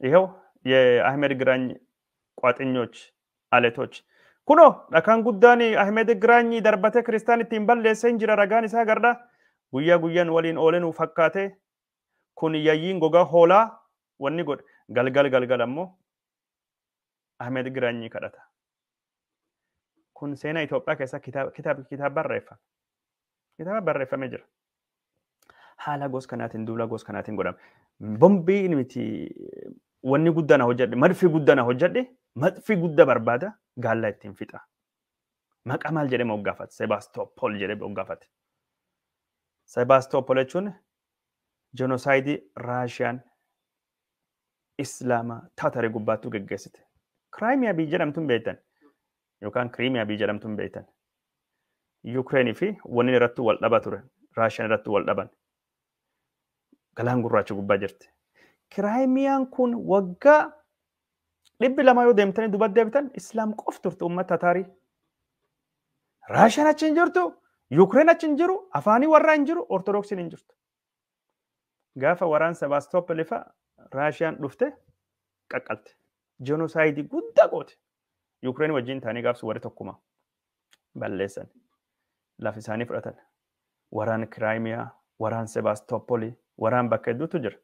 ይኸው የአህመድ ግራኝ ቋጥኞች አለቶች ኩኖ dhakaan guddaan Ahmed Giraanyi darbatee kiristaan ittiin balleessee hin jira ragaan isaa gardha guyyaa guyyaan waliin oolee nuuf fakkaate kun yayyiin gogaa hoolaa wanni godhe galgal galgal ammoo Ahmed Giraanyi kadhata. Kun seenaa Itoophiyaa keessa kitaaba barreeffame. Kitaaba barreeffamee jira. Haala gosa kanaatiin duula gosa kanaatiin godhame. Bombii miti wanni guddaa na hojjedhe madfii guddaa na hojjedhe madfii guddaa barbaada gaalla ittiin fixa. Maqaa maal jedhee moggaafate? Sebaastopol jedhee moggaafate. Sebaastopol jechuun jenosaayidii Raashiyaan Islaama Taatarii gubbaattuu geggeessite. Kiraayimiyaa biyya jedhamtuun beektan yookaan Kiriimiyaa biyya jedhamtuun beektan. Yuukireenii fi wanni irratti wal dhaba ture. Raashiyaan irratti wal dhaban. Galaan gurraacha gubbaa jirti. Kiraayimiyaan kun waggaa 200 yoo deemtanii duubatti deebitan Islaam qof turte uummata Tataarii. Raashiyaan achi hin jirtu, Yuukireen achi hin jiru, afaanii warraa hin jiru, Ortodoksiin hin jirtu. Gaafa waraan Sebaastopol ifa Raashiyaan dhufte qaqqalte. Jenosaayidii guddaa goote. Yuukireen wajjin ta'anii gaafsi warri tokkuma balleessan. Lafa isaanii fudhatan. Waraan Kiraayimiyaa, waraan Sebaastopolii, waraan bakka hedduutu jira.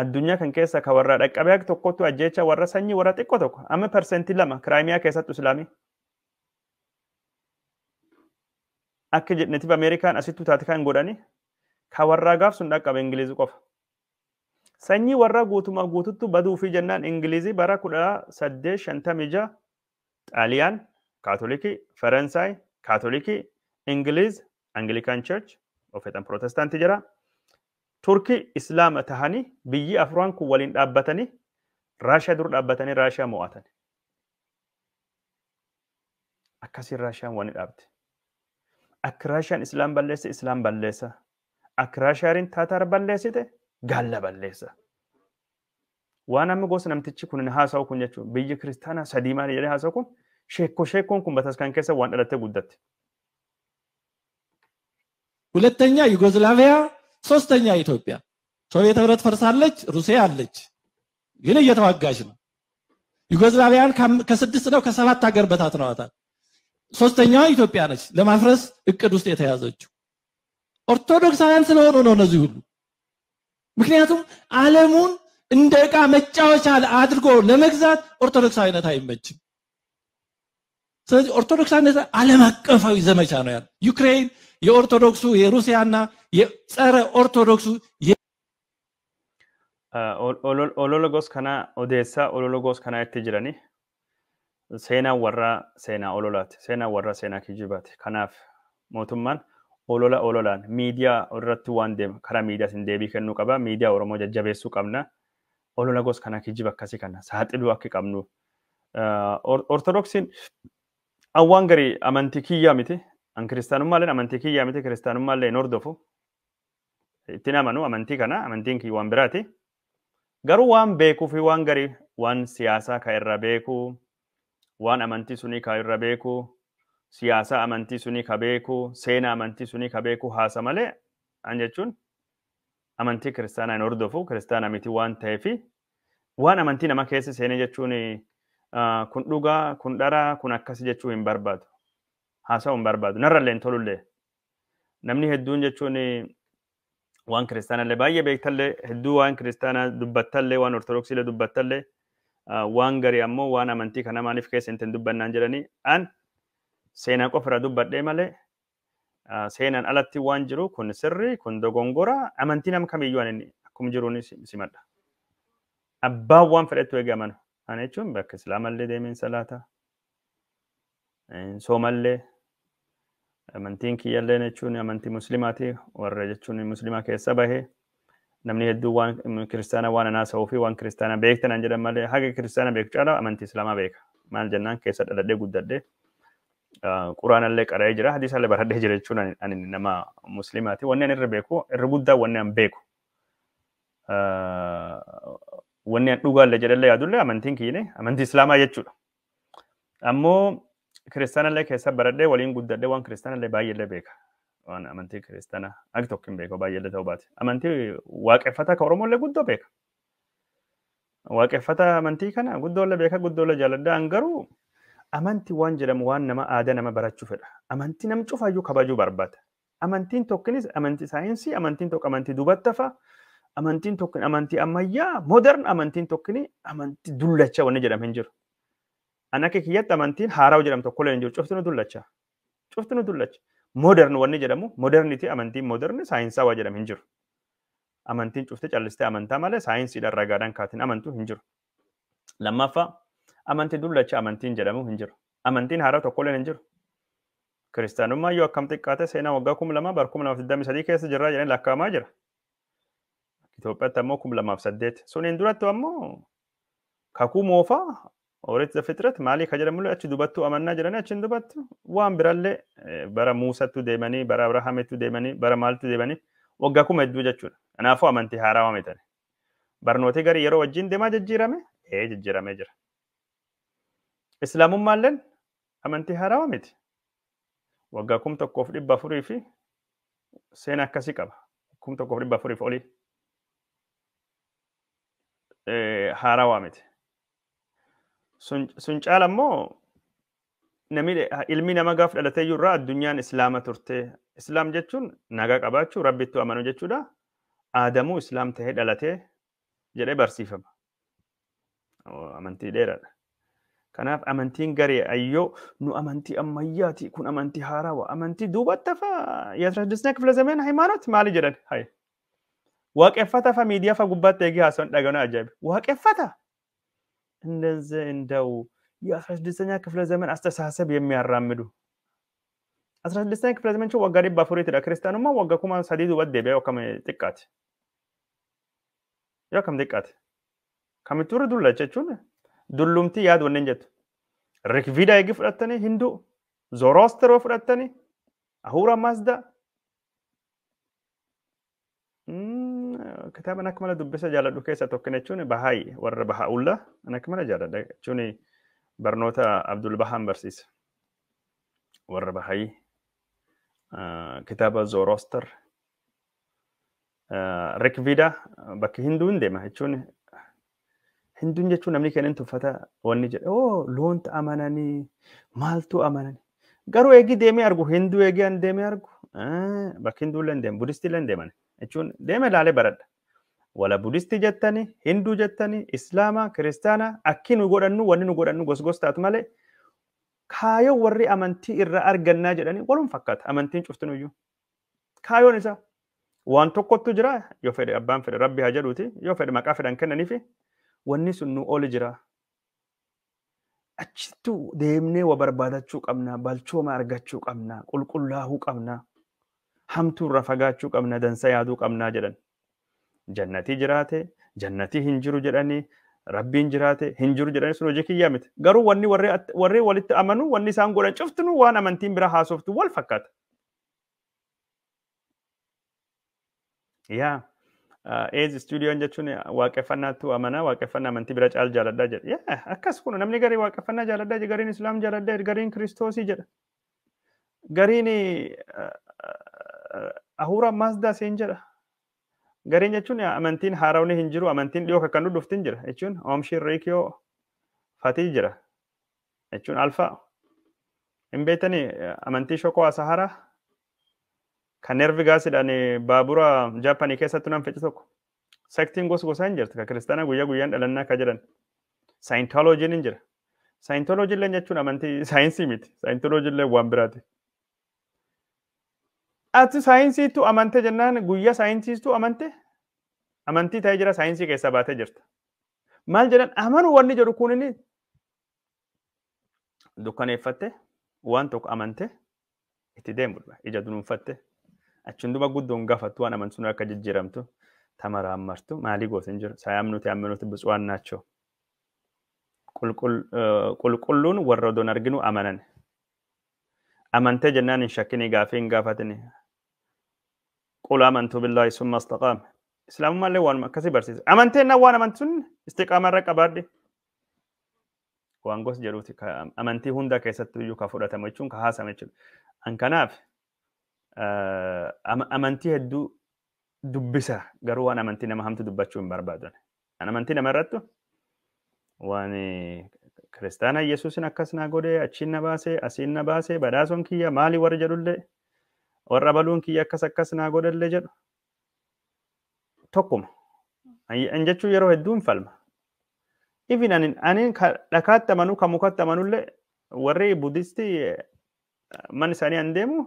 Addunyaa kan keessa ka warra dhaqqabee akka tokkotti ajjeecha warra sanyii warra xiqqoo tokko amma 2% Kiraayimiyaa keessattu Islaamii. Akka jedhaniif Ameerikaan asittuu taate kan godhani ka warraa gaaf sun dhaqqabe Ingilizii qofa. Sanyii warra guutumaa guututtu baduu fi jennaan Ingilizii bara 1856 Xaaliyaan Kaatolikii, Faransaay Kaatolikii, Ingiliz Anglican Church ofeetan Protestaantii jira. Turkii Islaama tahanii biyyi afran kun waliin dhaabbatanii Raashiyaa dur dhaabbatanii Raashiyaa mo'atan. Akkasiin Raashiyaan wani dhaabde. Akka Raashiyaan Islaam balleesse Islaam balleessa. Akka Raashiyaan Taataar balleessite gaalla balleessa. Waan amma gosa namtichi kun haasa'u kun jechuun biyyi kiristaanaa sadii maali jedhee haasa'u kun sheekko sheekkoon kun bataskaan keessa waan dhalattee guddatte. ሁለተኛ ዩጎዝላቪያ፣ ሶስተኛ ኢትዮጵያ። ሶቪየት ህብረት ፈርሳለች፣ ሩሲያ አለች። ግን እየተዋጋች ነው። ዩጎዝላቪያን ከስድስት ነው ከሰባት ሀገር በታትነዋታል። ሶስተኛዋ ኢትዮጵያ ነች ለማፍረስ እቅድ ውስጥ የተያዘችው። ኦርቶዶክሳውያን ስለሆኑ ነው እነዚህ ሁሉ። ምክንያቱም ዓለሙን እንደ ዕቃ መጫወቻ አድርጎ ለመግዛት ኦርቶዶክሳዊነት አይመችም። ስለዚህ ኦርቶዶክሳዊነት ዓለም አቀፋዊ ዘመቻ ነው ያለው። ዩክሬን የኦርቶዶክሱ የሩሲያና የጸረ ኦርቶዶክሱ Olola gos kanaa odeessaa olola gos kanaa itti jirani seenaan warraa seenaa ololaati. Seenaan warraa seenaa kijibaati. Kanaaf mootummaan olola ololaan miidiyaa irratti waan deema karaa miidiyaatiin deebii kennuu qaba. Miidiyaa Oromoo jajjabeessuu qabna. Olola gos kanaa kijiba akkasii kana saaxiluu akka qabnu. Ortodoksiin waan garii amantii kiyyaa miti. An kiristaanummaallee amantii kiyyaa miti. Kiristaanummaallee hin hordofu. Ittiin amanu amantii kana amantiin kiyya waan biraati. Garuu waan beekuu fi waan garii waan siyaasaa ka irra beekuu, waan amantii sunii ka irra beekuu, siyaasa amantii sunii ka beekuu, seenaa amantii sunii ka beekuu haasa malee an jechuun amantii kiristaanaa hin hordofu, kiristaana miti waan ta'eefi waan amantii nama keessa seenee jechuun kun dhugaa, kun dharaa, kun akkasi jechuu hin barbaadu. Haasa'uu hin barbaadu. Narrallee hin tolullee. Namni hedduun jechuun waan kiristaanallee baay'ee beektallee hedduu waan kiristaanaa dubbattallee waan ortodoksiilee dubbattallee waan garii ammoo waan amantii kana maaliif keessa hin dubbannaan jedhanii an seenaa qofa irraa dubbadhee malee seenaan alatti waan jiru kun sirrii kun dogongora amantii nama kamiyyuu ani akkuma jiruun simadha. Abbaan waan fedhettu eegamanu. Ani jechuun bakka islaamallee deemeen salaata soomallee amantiin kiyyallee jechuun amantii musliimaati warra jechuun musliimaa keessa bahee namni hedduu waan kiristaana waan anaasa'uu fi waan kiristaana beektan an jedhan malee haga kiristaana beeku caalaa amantii islaamaa beeka. Maal jennaan keessa dhaladhee guddadhee quraanallee qara'ee jira hadiisallee baradhee jira jechuun ani nama musliimaati. Wanni ani irra beeku irra guddaa wanni an beeku wanni an dhugaallee jedhallee yaadullee amantiin kiyyine amantii islaamaa jechuudha. Ammoo kiristaanallee keessa baradhee waliin guddadhee waan kiristaanallee baay'eellee beeka. Waan amantii kiristaanaa akka tokko hin beeku baay'eellee ta'uu baate. Amantii waaqeffataa ka Oromollee guddoo beeka. Waaqeffata amantii kana guddoollee beeka guddoollee jaaladha. An garuu amantii waan jedhamu waan nama aadaa nama barachuu fedha. Amantii nam cufaayyuu kabajuu barbaada. Amantiin tokkinis amantii saayinsii, amantiin tokko amantii dubattafa, amantiin tokko amantii ammayyaa, modern amantiin tokkini amantii dullacha wanni jedhamu hin jiru. An akka kiyyatti amantiin haaraa jedhamu tokkollee hin jiru. Cufti nu dullacha. Cufti nu dullacha. Modern wanni jedhamu modernity amantiin modern saayinsaawaa jedhamu hin jiru. Amantiin cufte callistee amantaa malee saayinsiidhaan ragaadhaan kaatiin amantuu hin jiru. Lammaffaa amantii dullacha amantiin jedhamu hin jiru. Amantiin haaraa tokkollee hin jiru. Kiristaanummaa yoo akkam xiqqaate seenaa waggaa 2000 bara 2023 keessa jirraa jedhanii lakkaa'amaa jira. Itoophiyaatti ammoo 2008. Suniin duratti ammoo kakuu moofaa Orit ዘፍጥረት maali ka jedhamullee achi dubattuu amannaa jedhanii achiin dubattu waan birallee bara Muusattu deemanii bara Abrahaamittu deemanii bara maaltu deemanii waggaa kuma hedduu jechuudha. Kanaafuu amantii haarawaa mitani. Barnooti garii yeroo wajjin deemaa jijjiirame jijjiiramee jira. Islaamummaalleen amantii haarawaa miti. Waggaa 1400 fi seenaa akkasii qaba. 1400 fi olii haarawaa miti. Sun caala immoo namni ilmi nama gaaf dhalatee jiru irraa addunyaan islaama turte. Islaam jechuun nagaa qabaachuu rabbittuu amanuu jechuudha. Aadamuu islaam tahee dhalatee jedhee barsiifama. Amantii dheeraadha. Kanaaf amantiin garee ayyoo nu amantii ammayyaati kun amantii haarawaa amantii duubatti hafa የአስራ ስድስተኛ ክፍለ ዘመን ሃይማኖት maali jedhan hayi waaqeffata fa miidiyaa fa gubbaatti eegee haasawwan dhaga'uun ajaa'iba waaqeffata እንደዚህ እንደው የአስራ ስድስተኛ ክፍለ ዘመን አስተሳሰብ የሚያራምዱ አስራ ስድስተኛ ክፍለ ዘመን waggaa dhibba afuriitidha. Kiristaanummaa waggaa 3000 duubatti deebi'ee yoo akkam xiqqaate yoo akkam xiqqaate kamittuu irra dullacha jechuun dullumtii yaadu wanneen jettu. Rigvida eegi fudhattanii Hinduu, Zoroaster fudhattanii, Ahura Mazda. Kitaaba akka mala dubbisa jaaladhu keessaa tokko jechuun Bahaayi warra Bahaa'ullaa akka mala jaaladha jechuun barnoota Abdul Bahaan barsiisa. Warra Bahaayii kitaaba Zoroaster Rigvida bakki Hinduun deema jechuun Hinduun jechuun namni kennan tuffata wanni jedhe oo loonta amananii maaltu amananii. Garuu eegi deemee argu hinduu eegi an deemee argu bakki hinduu illee deemu budistii illee deeman jechuun deeme ilaalee baradha. Wala budistii jettanii hinduu jettanii islaama kiristaana akki nu godhannu wanni nu godhannu gosgos taatu malee kaayoo warri amantii irraa argannaa jedhanii walum fakkaata amantiin cuftinuyyuu. Kaayoon isaa waan tokkottu jira yoo fedhe abbaan fedhe rabbi haa jedhuuti yoo fedhe maqaa fedhan kennaniifi wanni sun nu oli jira. Achittu deemnee wa barbaadachuu qabna, balchooma argachuu qabna, qulqullaa'uu qabna, hamtuu irraa fagaachuu qabna, dansa yaaduu qabna jedhan. Jannatii jiraate, jannatii hin jiru jedhanii, rabbiin jiraate hin jiru jedhanii sun hojii kiyyaa miti. Garuu wanni warri walitti amanu, wanni isaan godhan cuftinuu waan amantiin bira haasoftu wal fakkaata. Yaa. Eez istuudiyoon jechuun waaqeffannaattu amanaa waaqeffannaa amantii bira caal jaaladhaa jedha. Yaa akkas kun namni garii waaqeffannaa jaaladhaa jedha gariin islaam jaaladhaa jedha gariin kiristoosii jedha. Gariin ahuura maasdaa siin jedha. Gariin jechuun amantiin haarawni hin jiru amantiin dhiyoo kan nu dhuftin jira jechuun oomishii riikiyoo fatii jira jechuun alfaa. Hin beektanii amantii shokoo asaharaa. Kan nervi gaasiidhaan baabura Jaappaanii keessatti nan fedhi tokko. Sektiin gos gosaa hin jirti. Kan kiristaanaa guyyaa guyyaan dhalannaa akka jedhan. Saayintooloojiin hin jira. Saayintooloojii illee jechuun amantii saayinsii miti. Saayintooloojii illee waan biraati. Ati saayinsiitu amante jennaan guyyaa saayinsiitu amante amantii ta'ee jira saayinsii keessaa baatee jirta. Maal jedhan amanuu wanni jedhu kun inni dukkaneeffatte waan tokko amante itti deemudha. Ija dunuunfatte. Achiin duba guddoon gaafattu waan amantuun akka jijjiiramtu ተመራመርቱ ማሊጎት እንጅር ሳያምኑት ያመኑት ብፁዓን ናቸው። ቁልቁሉን ወረዶን አርግኑ አመነን አመንተ ጀናን ሸክኒ ጋፊን ጋፋትኒ ቁል አመንቱ ቢላሂ ሱመ አስተቃም እስላሙ ማለ ዋን ከሲ በርሲስ አመንቴና ዋን አመንቱን እስቲቃማ ረቀባዲ ዋን ጎስ ጀሩቲ አመንቲ ሁንዳ ከሰቱ ዩ ከፉዳተመቹን ከሃሰመቹ አንከናፍ አመንቲ ሄዱ dubbisa garuu waan amantii nama hamtu dubbachuu hin barbaadan. An amantii nama irrattu waan kiristaana Yesuusin akkas naa godhe achiin na baase asiin na baase badhaasoon kiyya maali warri jedhullee warra baluun kiyya akkas akkas naa godhellee jedhu tokkuma. An jechuun yeroo hedduu hin falma. Even anin dhakaatti amanuu kan mukatti amanullee warri budistii man isaanii an deemu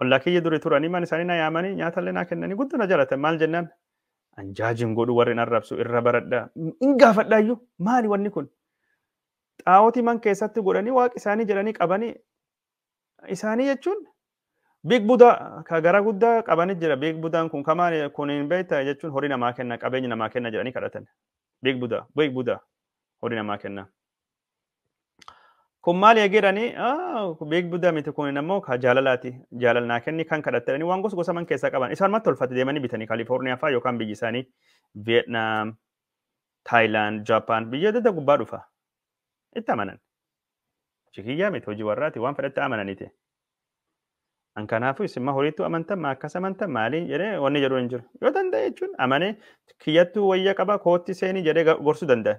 ollaa kiyya duri turanii man isaanii na yaamanii nyaatallee naa kennanii guddina jaalatan maal jennaan an jaajin godhu warri hin arrabsu irra baradhaa hin gaafadhaayyuu maali wanni kun xaa'ootii man keessatti godhanii waaqa isaanii jedhanii qabanii isaanii jechuun biig budaa ka gara guddaa qabanii jira biig budaan kun kamaan kun hin beekta jechuun horii namaa kenna qabeenya namaa kenna jedhanii kadhatan biig budaa horii namaa kenna. Kun maal eegerani beek budaa miti kun immoo ka jaalalaati jaalalnaa kenni kan kadhatanii waan gosa gosa man keessaa qaban isaan matti tolfate deemanii bitanii Kaalifoorniyaa fa'aa yookaan biyyi isaanii Vietnaam, Taayilaand, Jaapaan biyya adda gubbaa dhufa itti amanan. Chikiyyaa miti hojii warraati waan fedhatti amananiiti. An kanaafuu isin ma horiitu amantan ma akkas amantan maaliin jedhee wanni jedhu hin jiru. Yoo danda'e jechuun amanee kiyyattuu wayya qaba kootti seenii jedhee gorsuu danda'a.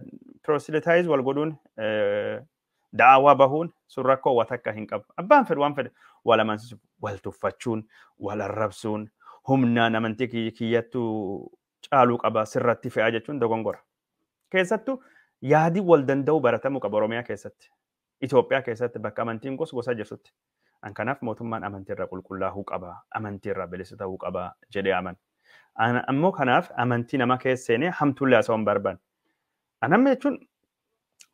Proselytize wal godhuun da'awaa bahuun sun rakkoo waa takka hin qabu. Abbaan fedhu waan fedhe wal amansiisu, wal tuffachuun, wal arrabsuun, humnaan amantii kiyyattuu caaluu qaba sirratti fe'aa jechuun dogongora. Keessattuu yaadii wal danda'u baratamuu qaba Oromiyaa keessatti. Itoophiyaa keessatti bakka amantiin gosa gosa jirtutti. An kanaaf mootummaan amantiirraa qulqullaa'uu qaba, amantiirraa bilisa ta'uu qaba jedhee aman. Ammoo kanaaf amantii nama keessa seenee hamtuullee haasa'uu hin barbaanne. Anamma jechuun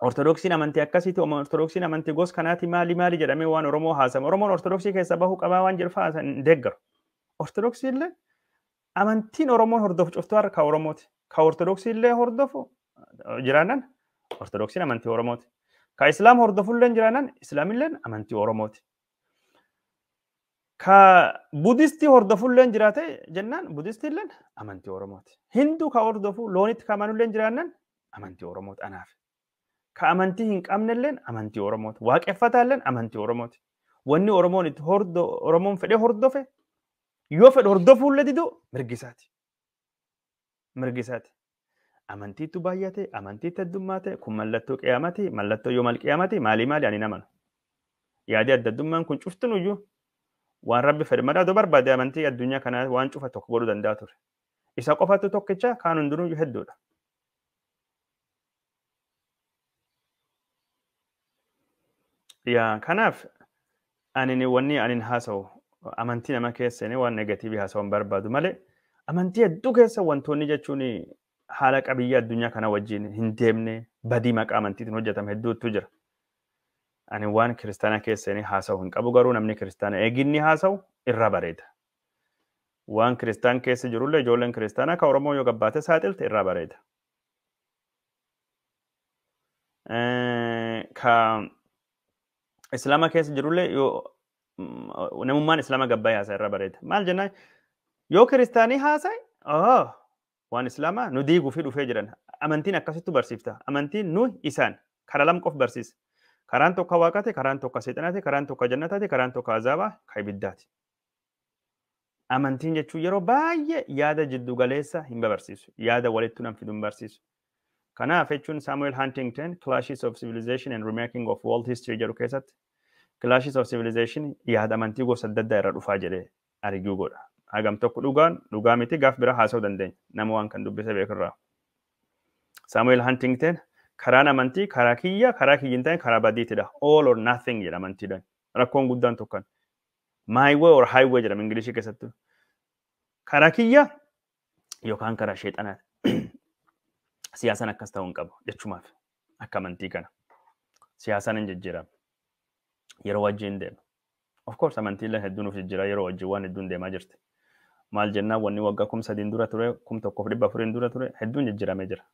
Ortodoksiin amantii akkasiiti, Ortodoksiin amantii gosa kanaati maali maali jedhamee waan Oromoo haasama. Oromoon Ortodoksii keessa bahuu qabaa waan jedhu fa'aa hin deeggaru. Ortodoksii illee amantiin Oromoon hordofu cuftuu harka Oromooti. Ka Ortodoksii illee hordofu jiraannan Ortodoksiin amantii Oromooti. Ka Islaam hordofu illee jiraannan Islaam illee amantii Oromooti. Ka Budistii hordofu illee jiraate jennaan Budistii illee amantii Oromooti. Hinduu ka hordofu loonitti ka amanu illee jiraannan amantii Oromooti anaaf. Ka amantii hin qabnelleen amantii Oromooti. Waaqeffataalleen amantii Oromooti. Wanni Oromoon itti Oromoon fedhee hordofe yoo fedhe hordofuullee didu mirgi isaati. Mirgi isaati. Amantiitu baay'ate, amantiitti heddummaate, kun mallattoo qiyaamati, mallattoo yoomal qiyaamati, maalii maali ani namanu. Yaadii adda addummaan kun cuftinuyyuu waan rabbi fedhe malee adoo barbaade amantii addunyaa kanaa waan cufa tokko godhuu danda'a ture. Isa qofatu tokkicha kaan hundinuyyuu hedduudha. Yaa kanaaf ani wanni ani haasa'u amantii nama keessa waan negatiivii haasa'u hin barbaadu malee amantii hedduu keessa wantoonni jechuun haala qabiyyee addunyaa kana wajjin hin deemne badii maqaa amantiitiin hojjetame hedduutu jira. Ani waan kiristaanaa keessa haasa'u hin qabu garuu namni kiristaana eeginni haasa'u irra bareeda. Waan kiristaan keessa jirullee ijoolleen kiristaanaa ka Oromoo yoo gabbaate saaxilte irra bareeda. Ka Islaama keessa jirullee yoo namummaan Islaama gabbaa'ee haasa'e irra bareeda. Maal jennaan yoo kiristaanii haasa'e waan Islaamaa nu diiguu fi dhufee jiran amantiin akkasittu barsiifta. Amantiin nu isaan karaa lama qof barsiisa. Karaan tokko waaqaati, karaan tokko seexanaati, karaan tokko jannataati, karaan tokko azaabaa ka ibiddaati. Amantiin jechuun yeroo baay'ee yaada jiddu galeessa hin barsiisu. Yaada walitti nam fidu hin barsiisu. Kanaaf jechuun Samuel Huntington Clashes of Civilization and Remaking of World History jedhu keessatti Clashes of Civilization yaada amantii gosa adda addaa irra dhufaa jedhee arguu godha. Hagam tokko dhugaan dhugaa miti gaaf bira haasa'uu dandeenya. Nama waan kan dubbise beekurraa. Samuel Huntington karaan amantii karaa kiyya karaa kiyya hin taane karaa badiitidha. All or nothing jedha amantiidhaan. Rakkoon guddaan tokkan. My way or highway jedhama Ingilishii keessattuu. Karaa kiyya yookaan karaa sheexanaati. Siyaasaan akkas ta'uu hin qabu jechumaaf akka amantii kana. Siyaasaan hin jijjiiramu. Yeroo wajjin deema. Of course amantiileen hedduun of jijjiiraa yeroo wajjin waan hedduun deemaa jirti. Maal jennaan wanni waggaa 3000 dura ture 1400 dura ture hedduun jijjiiramee jira.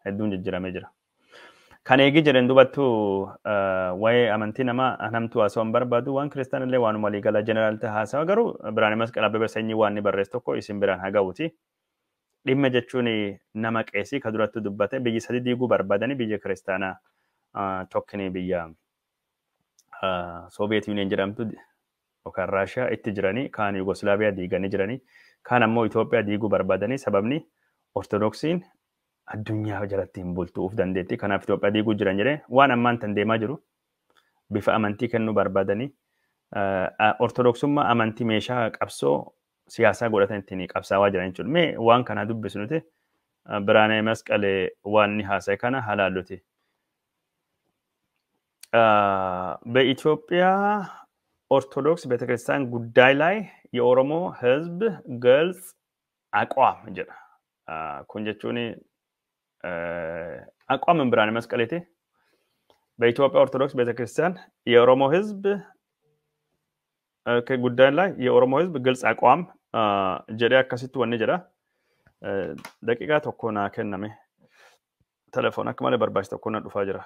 Hedduun jijjiiramee jira. Kan eegi jedhan dubattu waa'ee amantii namaa namtu haasawaa hin barbaadu waan kiristaanillee waanuma waliigala jeneraal ta'e haasawa garuu Birhaane Masqal Abbabee sanyii waan inni barreesse tokko isin biraan haa ga'uuti. Dhimma jechuun nama qeesii ka duratti dubbate biyyi sadi diiguu barbaadanii biyya kiristaanaa tokkini biyya Soviet Union jedhamtu yookaan Raashiyaa itti jiranii kaan Yugoslaaviyaa diiganii jiranii kaan ammoo Itoophiyaa diiguu barbaadanii sababni Ortodoksiin addunyaa jalatti hin bultu uf dandeetti kanaaf Itoophiyaa diiguu jiran jedhee waan ammaan tan deemaa jiru bifa amantii kennuu barbaadanii Ortodoksummaa amantii meeshaa qabsoo siyaasaa godhatan ittiin qabsaawaa jiran jechuudha. Mee waan kana dubbisu nuti Birhaane Masqal waan inni haasa'e kana halaalluti. በኢትዮጵያ ኦርቶዶክስ ቤተክርስቲያን ጉዳይ ላይ የኦሮሞ ሕዝብ ግልጽ አቋም jedha. Kun jechuun አቋም ብርሃነ መስቀሌቴ በኢትዮጵያ ኦርቶዶክስ ቤተክርስቲያን የኦሮሞ ሕዝብ ጉዳይ ላይ የኦሮሞ ሕዝብ ግልጽ አቋም jedhee akkasitti wanni jedha. Daqiiqaa tokko naa kenname. Telefoon akka malee barbaachisu tokko na dhufaa jira.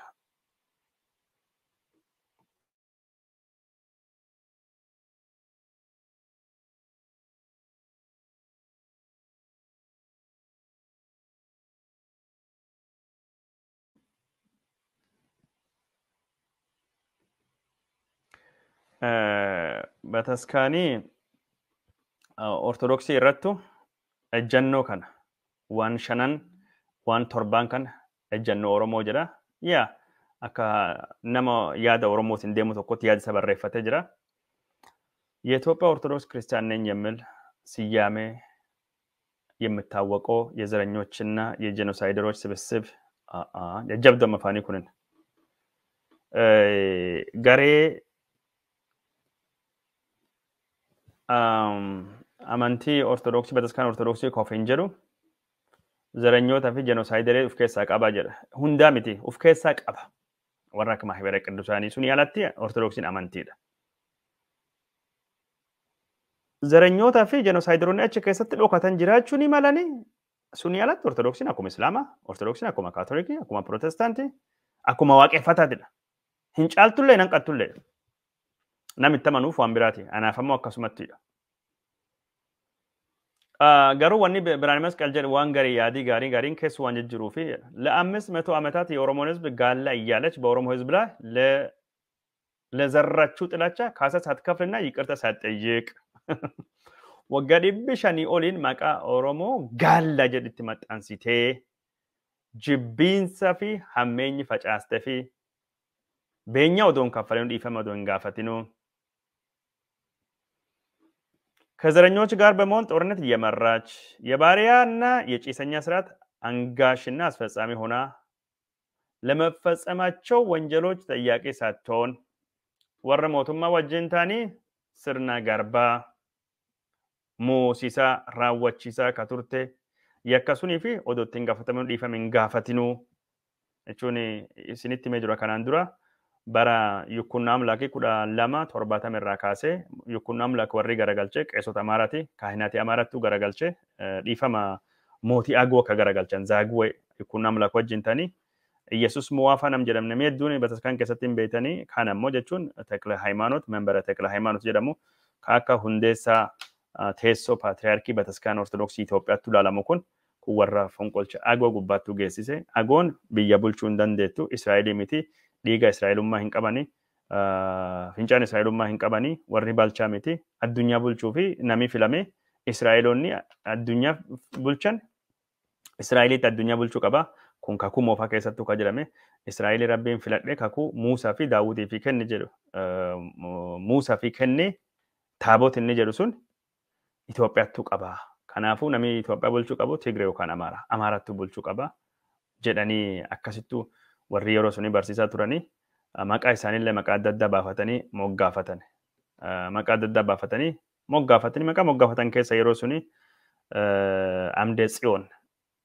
Bataskaanii Ortodoksii irrattu ejjennoo kana waan shanan waan torbaan kana ejjennoo Oromoo jedha. Yaa akka nama yaada Oromootiin deemu tokkotti yaada isa barreeffatee jira. የኢትዮጵያ ኦርቶዶክስ ክርስቲያን ነኝ የሚል ስያሜ የሚታወቀው የዘረኞችና የጄኖሳይደሮች ስብስብ የጀብደ መፋኒ ኩንን ገሬ amantii ortodoksii bataskaana ortodoksii qofa hin jedhu zaranyootaa fi jenoosaayidalii of keessaa qaba jedha. Hundaa miti of keessaa qaba. Warra akka maahibara qiddusaanii suni alatti ortodoksiin amantiidha. Zaranyootaa fi jenoosaayidaloonni achi keessatti dhokatan jiraachuu ni malanii suni alatti ortodoksiin akkuma islaamaa, ortodoksiin akkuma kaatolikii, akkuma pirootestaantii, akkuma waaqeffataatidha. Hin caaltullee hin hanqattullee. Namitti amanuuf waan biraati. Anaaf ammoo akkasumattidha. Garuu wanni Birhaane Masqal jedhu waan garii yaadii gaarii gaariin keessu waan jijjiiruu fi ለ500 ዓመታት የኦሮሞን ሕዝብ ጋላ እያለች በኦሮሞ ሕዝብ ላይ ለዘራችው ጥላቻ ካሳ ሳትከፍልና ይቅርታ ሳትጠይቅ Waggaa 500 oliin maqaa Oromoo gaalla jedhitti maxxansitee jibbiinsa fi hammeenyi facaaste fi beenyaa odoo hin kaffalin dhiifama odoo hin gaafatinuu ከዘረኞች ጋር በመሆን ጦርነት እየመራች የባሪያና የጭሰኛ ስርዓት አንጋሽና አስፈጻሚ ሆና ለመፈጸማቸው ወንጀሎች ተጠያቂ ሳትሆን warra mootummaa wajjin ta'anii sirna garbaa moosisaa raawwachiisaa ka turte yakka sunii fi odoo ittiin gaafatamu dhiifame hin gaafatinuu jechuun isinitti himee jira. Kanaan dura bara Yukkunnaa Amlaakii 1270 irraa kaasee Yukkunnaa Amlaak warri garagalchee qeessota Amaaraati kaahinaati Amaarattu garagalchee dhiifama mootii Agoo akka garagalchan Zaaguwee Yukkunnaa Amlaak wajjin ta'anii Iyesus Muwaafa nam jedhamne hedduun bataskaan keessatti hin beektanii kaan ammoo jechuun Tekle Hayimaanot membera Tekle Hayimaanot jedhamu ka akka hundeessaa teessoo paatriyaarkii bataskaan Ortodoksii Itoophiyaatti ilaalamu kun warra fonqolcha Agoo gubbaattu geessise. Agoon biyya bulchuu hin dandeettu Israa'elii miti dhiiga Israa'elummaa hin qabani fincaan Israa'elummaa hin qabani warri balchaa miti addunyaa bulchuu fi nami filame Israa'eloonni addunyaa bulchan Israa'eliitti addunyaa bulchuu qaba. Kun kakuu moofaa keessattuu kan jedhame Israa'elii Rabbiin filadhe kakuu Muusaa fi Daawutii fi kenne jedhu Muusaa fi kenne taabot inni jedhu sun Itoophiyaattuu qaba. Kanaafuu namni Itoophiyaa bulchuu qabu Tigree yookaan Amaara. Amaarattuu bulchuu qaba jedhanii akkasittuu warri yeroo suni barsiisaa turanii maqaa isaaniillee maqaa adda addaa baafatanii moggaafatan. Maqaa adda addaa baafatanii moggaafatanii maqaa moggaafatan keessa yeroo suni Amdee Tsiyoon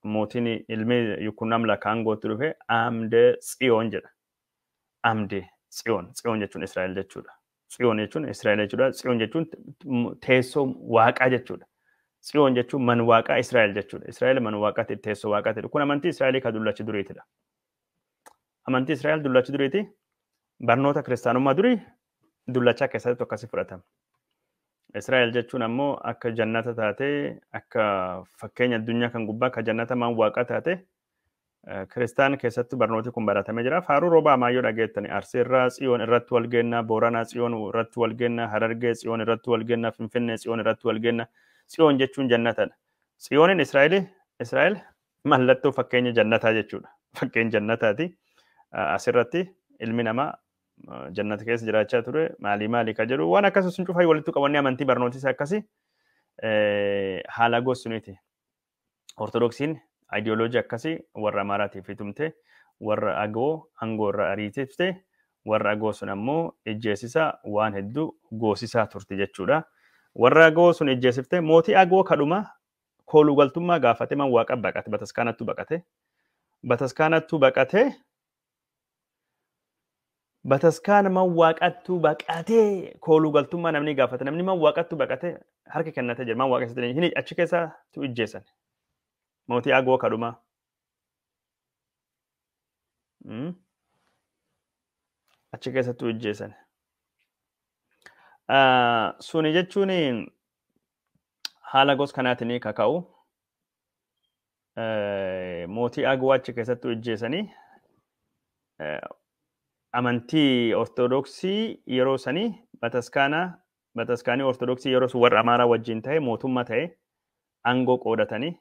mootiin ilmi Yukkunnaa Amlaak aangootti dhufe Amdee Tsiyoon jedha. Amdee Tsiyoon. Tsiyoon jechuun Israa'el jechuudha. Tsiyoon jechuun Israa'el jechuudha. Tsiyoon jechuun teessoo waaqaa jechuudha. Tsiyoon jechuun man waaqaa Israa'el jechuudha. Israa'el man waaqaati teessoo waaqaati. Kun amantii Israa'elii ka dullachi duriitidha. Amantii Israa'el dullachi duriiti. Barnoota kiristaanummaa durii dullachaa keessatti akkasii fudhatama. Israa'el jechuun ammoo akka jannata taate akka fakkeenya addunyaa kan gubbaa akka jannata maan waaqaa taate kiristaan keessatti barnooti kun baratamee jira. Faaruu rooba amaayyoo dhageettani Arsiirraa Tsiyoon irratti wal geenna, Booranaa Tsiyoon irratti wal geenna, Harargee Tsiyoon irratti wal geenna, Finfinnee Tsiyoon irratti wal geenna. Tsiyoon jechuun jannatadha. Tsiyoonin Israa'el mallattoo fakkeenya jannataa jechuudha. Fakkeenya jannataati. Asirratti ilmi namaa jannata keessa jiraachaa ture maalii maalii ka jedhu waan akkasii sun cufaa walitti qabannee amantii barnootis akkasii haala gosuuniti. Ortodoksiin ideoloojii akkasii warra Amaaraatiif tumte warra Agoo aangoo irra ariitifte warra Agoo sun ammoo ijjeesisaa waan hedduu goosisaa turte jechuudha. Warra Agoo sun ijjeesifte mootii Agoo kadhuma kooluu galtummaa gaafate man waaqa baqate bataskaanattu baqate bataskaanattu baqate bataskaan man waaqattu baqatee kooluu galtummaa namni gaafate namni man waaqattu baqate harka kennate jira man waaqa keessatti hin achi keessa tu ijjeessan mootii Agoo kadhuma achi keessattu ijjeessan. Suni jechuun haala gos kanaatiin kaka'u mootii Agoo achi keessattu ijjeessanii amantii Ortodoksii yeroo sanii bataskaanii Ortodoksii yeroo sun warra Amaaraa wajjin ta'e mootummaa ta'e aangoo qoodatanii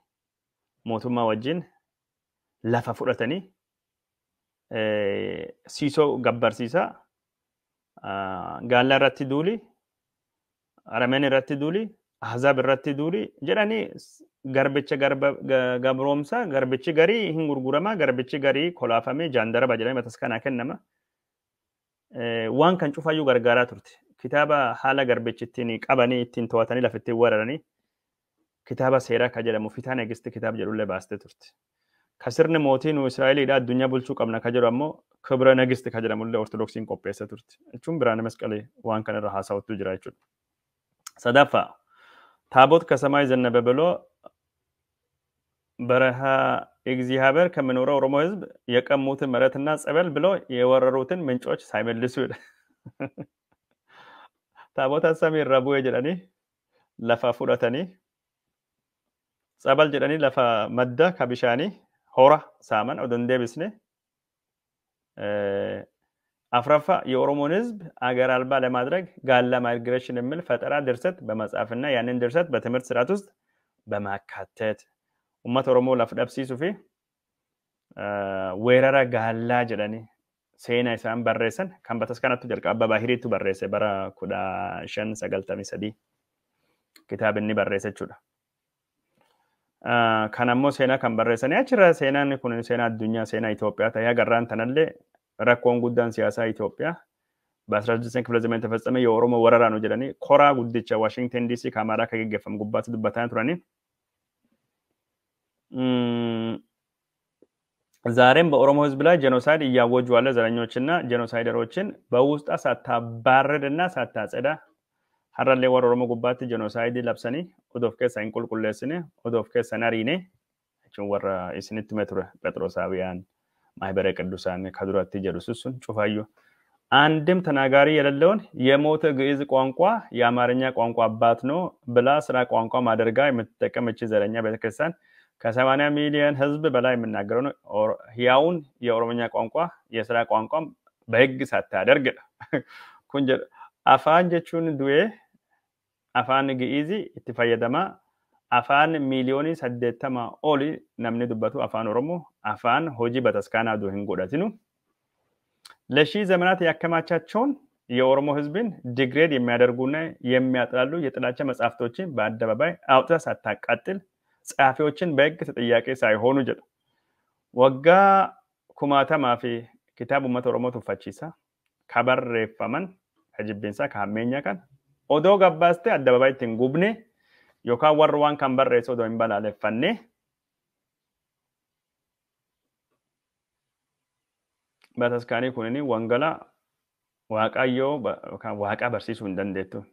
mootummaa wajjin lafa fudhatanii siisoo gabbarsiisaa gaallaa irratti duuli Arameen irratti duuli Ahzaab irratti duuli jedhanii garbicha gabroomsaa garbichi garii hin gurguramaa garbichi garii kolaafamee jaandaraba jedhamee bataskaanaa kennama. Waan kan cufayyuu gargaaraa turte. Kitaaba haala garbichi ittiin qabanii ittiin to'atanii lafa ittiin weeraranii kitaaba seeraa ka jedhamu Fitaa Negisti kitaaba jedhullee baastee turte. Ka sirni mootii nu Israa'eliidha addunyaa bulchuu qabna ka jedhu ammoo Kibra Negisti ka jedhamullee Ortodoksiin qopheessa turte. Jechuun Biraana Masqalee waan kana irra haasawattu jira jechuudha. Sadaffaa ታቦት ከሰማይ ዘነበ ብሎ በረሃ እግዚአብሔር ከሚኖረው ኦሮሞ ሕዝብ የቀሙትን መሬትና ጸበል ብሎ የወረሩትን ምንጮች ሳይመልሱ ታቦት ሰሚ ረቡ jedhanii lafa fudhatanii ጸበል jedhanii lafa madda ka bishaanii hora saaman odoo hin deebisne አፍራፋ የኦሮሞን ህዝብ አገር አልባ ለማድረግ ጋላ ማይግሬሽን የሚል ፈጠራ ድርሰት በመጻፍና ያንን ድርሰት በትምህርት ስርዓት ውስጥ በማካተት ummata Oromoo laf dhabsiisuu fi weerara gaallaa jedhanii seenaa isaan barreessan kan bataskaanattu jalqaba Abbaa Baahiriitu barreesse bara 1593 kitaaba inni barreesse jechuudha. Kan ammoo seenaa kan barreessanii achirra seenaan kun seenaa addunyaa seenaa Itoophiyaa ta'ee agarraan tanallee rakkoon guddaan siyaasaa Itoophiyaa በ19 ክፍለ ዘመን የተፈጸመ የኦሮሞ ወረራ ነው jedhanii koraa guddicha Waashingtan DC ከአማራ ከገገፈም gubbaatti dubbataa turanii ዛሬም በኦሮሞ ህዝብ ላይ ጄኖሳይድ እያወጁ ያለ ዘረኞችና ጄኖሳይደሮችን በውስጧ ሳታባርርና ሳታጸዳ har'allee warra Oromoo gubbaatti jenosaayidii labsanii odoo of keessa hin qulqulleessine odoo of keessa hin ariine jechuun warra isinitti hime ture Phexrosaawiyaan ማህበረ ቅዱሳን ከዱratti jedhu sun cufaayyuu አንድም ተናጋሪ የሌለውን የሞተ ግዕዝ ቋንቋ የአማርኛ ቋንቋ አባት ነው ብላ ስራ ቋንቋ ማደርጋ የምትጠቀም እቺ ዘረኛ ቤተክርስቲያን ከ80 ሚሊዮን ህዝብ በላይ የሚናገረው ነው ህያውን የኦሮሞኛ ቋንቋ የስራ ቋንቋ በህግ ሳታደርግ kun afaan jechuun du'ee afaan ግዕዝ itti fayyadamaa afaan miiliyoonii 80 oli namni dubbatu afaan Oromoo afaan hojii bataskaanaa odoo hin godhatinu ለሺህ ዘመናት ያከማቻቸውን የኦሮሞ ህዝብን degrade የሚያደርጉና የሚያጥላሉ የጥላቻ መጽሐፍቶችን በአደባባይ አውጥታ ሳታቃጥል ጸሐፊዎችን በህግ ተጠያቂ ሳይሆኑ jedhu waggaa kumaatamaa fi kitaaba uummata Oromoo tuffachiisa ka barreeffaman ka jibbinsaa ka hammeenyaa kan odoo gabbaaste addabaabaayii ittiin gubne yookaan warra waan kan barreesse odoo hin balaaleffanne bataskaanii kunini wangala waaqayyoo yookaan waaqaa barsiisuu hin dandeettu.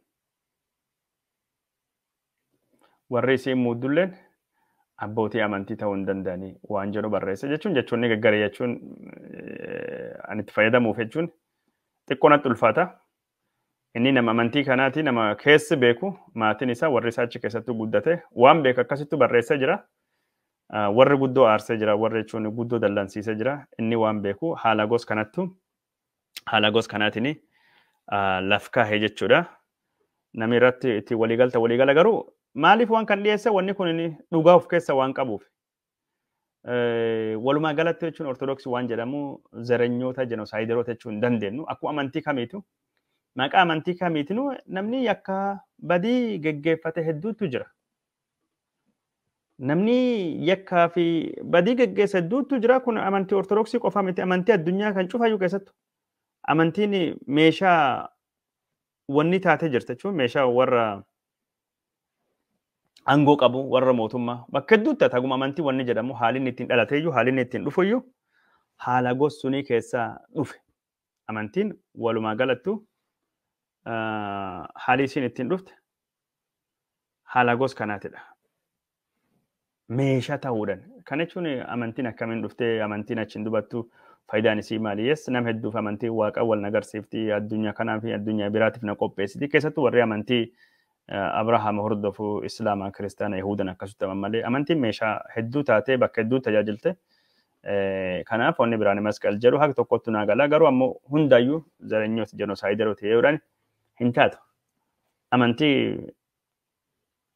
Warri isiin muuddulleen abbootii amantii ta'uu hin danda'anii waan jedhu barreesse jechuun jechoonni gaggarii jechuun ani itti fayyadamuuf jechuun xiqqoo natti ulfaata. Inni nama amantii kanaati nama keessi beeku maatiin isaa warri isaa achi keessattuu guddate waan beeku akkasittu barreessee jira. Warri guddoo aarsee jira warri jechuun guddoo dallansiisee jira inni waan beeku haala gos kanattu haala gos kanaatiin laf kaahee jechuudha. Namni irratti itti waliigalta waliigala garuu maaliif waan kan dhiyeesse wanni kun inni dhugaa of keessa waan qabuuf. Walumaa galatti jechuun Ortodoksii waan jedhamu zerenyoota jenoosaayidoroota jechuu hin dandeenyu akkuma amantii kamiitu maqaa amantii kamiitinuu namni yakka badii geggeeffate hedduutu jira. Namni yakkaa fi badii geggeesse hedduutu jira kun amantii Ortodoksii qofa miti amantii addunyaa kan cufayyuu keessattu amantiin meeshaa wanni taatee jirti jechuun meeshaa warra aangoo qabu warra mootummaa bakka hedduutti haguma amantii wanni jedhamu haalli inni ittiin dhalateeyyuu haalli inni ittiin dhufuyyuu haala gosunii keessaa dhufe amantiin walumaa galattu haalli isiin ittiin dhufte haala gos kanaatidha. Meeshaa ta'uudhaan kan jechuun amantiin akkamiin dhuftee amantiin achiin dubattu faayidaan isii maali? Yes nama hedduuf amantii waaqa wal nagarsiifti addunyaa kanaa fi addunyaa biraatiif na qopheessiti keessattuu warri amantii Abrahaam hordofu Islaama Kiristaana Yihuudan akkasitti malee amantiin meeshaa hedduu taatee bakka hedduu tajaajilte kanaaf wanni biraan masqal jedhu haga tokkotti naa gala garuu ammoo hundaayyuu zaranyoota jenoosaayidoroota yeroodhaan hin taatu. Amantii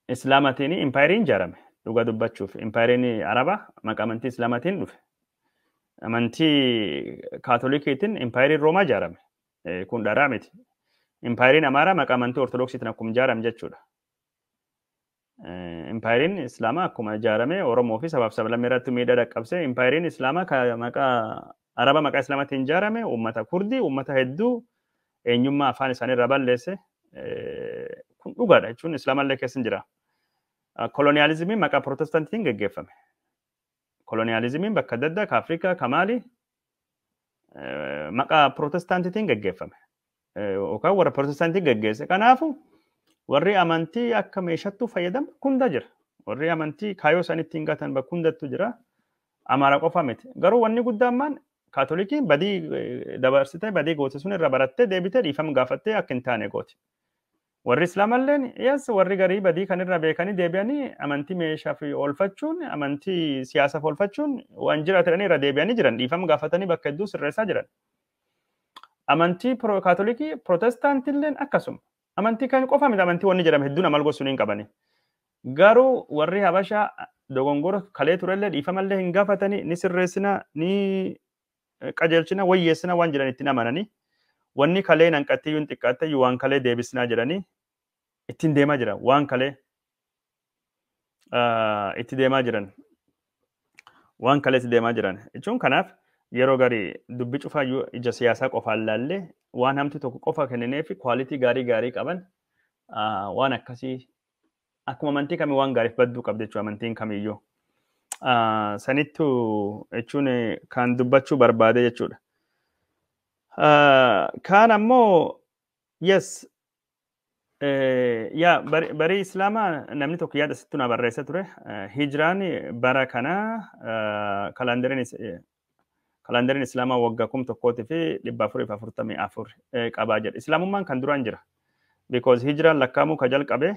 Islaamaatiin impaayeriin ijaarame dhugaa dubbachuuf impaayeriin Arabaa maqaa amantii Islaamaatiin dhufe. Amantii Kaatolikiitiin impaayeriin Roomaa ijaarame kun dharaa miti. Impaayeriin Amaaraa maqaa amantii Ortodoksiitiin akkuma ijaarame jechuudha. Impaayeriin Islaamaa akkuma ijaarame Oromoo fi sabaaf sablammii irratti miidhaa dhaqqabse impaayeriin Islaamaa maqaa Araba maqaa Islaamaatiin ijaarame uummata Kurdii uummata hedduu eenyummaa afaan isaanii irraa balleesse kun dhugaadha jechuun Islaamallee keessa hin jira. Koloniyaalizimiin maqaa Pirootestaantiin geggeeffame. Koloniyaalizimiin bakka adda addaa ka Afrikaa ka Maali maqaa Pirootestaantiin geggeeffame. Yookaan warra Pirootestaantiin geggeesse. Kanaafuu warri amantii akka meeshaattuu fayyadamu hunda jira. Warri amantii kaayyoo isaanii ittiin gatan bakka hundattuu jira. Amaara qofa miti. Garuu wanni guddaan maan Kaatolikiin badii dabarsitee badii goote sun irra barattee deebitee dhiifama gaafattee akka hin taane gooti. Warri Islaamalleen yes warri garii badii kan irra beekanii deebi'anii amantii meeshaaf oolfachuun amantii siyaasaaf oolfachuun waan jira jedhanii irra deebi'anii jiran dhiifama gaafatanii bakka hedduu sirreessaa jiran. Amantii Kaatolikii, Protestaantilleen akkasuma. Amantii kan qofa miti, amantii wanni jedhame hedduun amal gosuun hin qabani. Garuu warri Habashaa dogongora kalee turellee dhiifamallee hin gaafatanii, ni sirreessina, ni qajeelchina, wayyeessina waan jedhan ittiin amananii, wanni kalee nanqattiyyuu hin xiqqaatte waan kalee deebisnaa jedhanii ittiin deemaa jira, waan kalee itti deemaa jiran, waan kalee itti deemaa jiran jechuun. Kanaaf yeroo garii dubbi cufaayyuu ija siyaasaa qofaan laallee waan hamti tokko qofa kenninee fi quality gaarii gaarii qaban waan akkasii akkuma amantii kamii waan gaariif badduu qabdi jechuudha amantiin kamiyyuu. Sanittu jechuun kan dubbachuu barbaade jechuudha. Kaan ammoo, yes, yaa barii Islaamaa namni tokko yaada sitti na barreessa ture. Hijraan bara kana kalaandariin Islaamaa waggaa 1444 qabaa jedha. Islaamummaan kan duraan jira. Because hijraan lakkaa'amuu ka jalqabe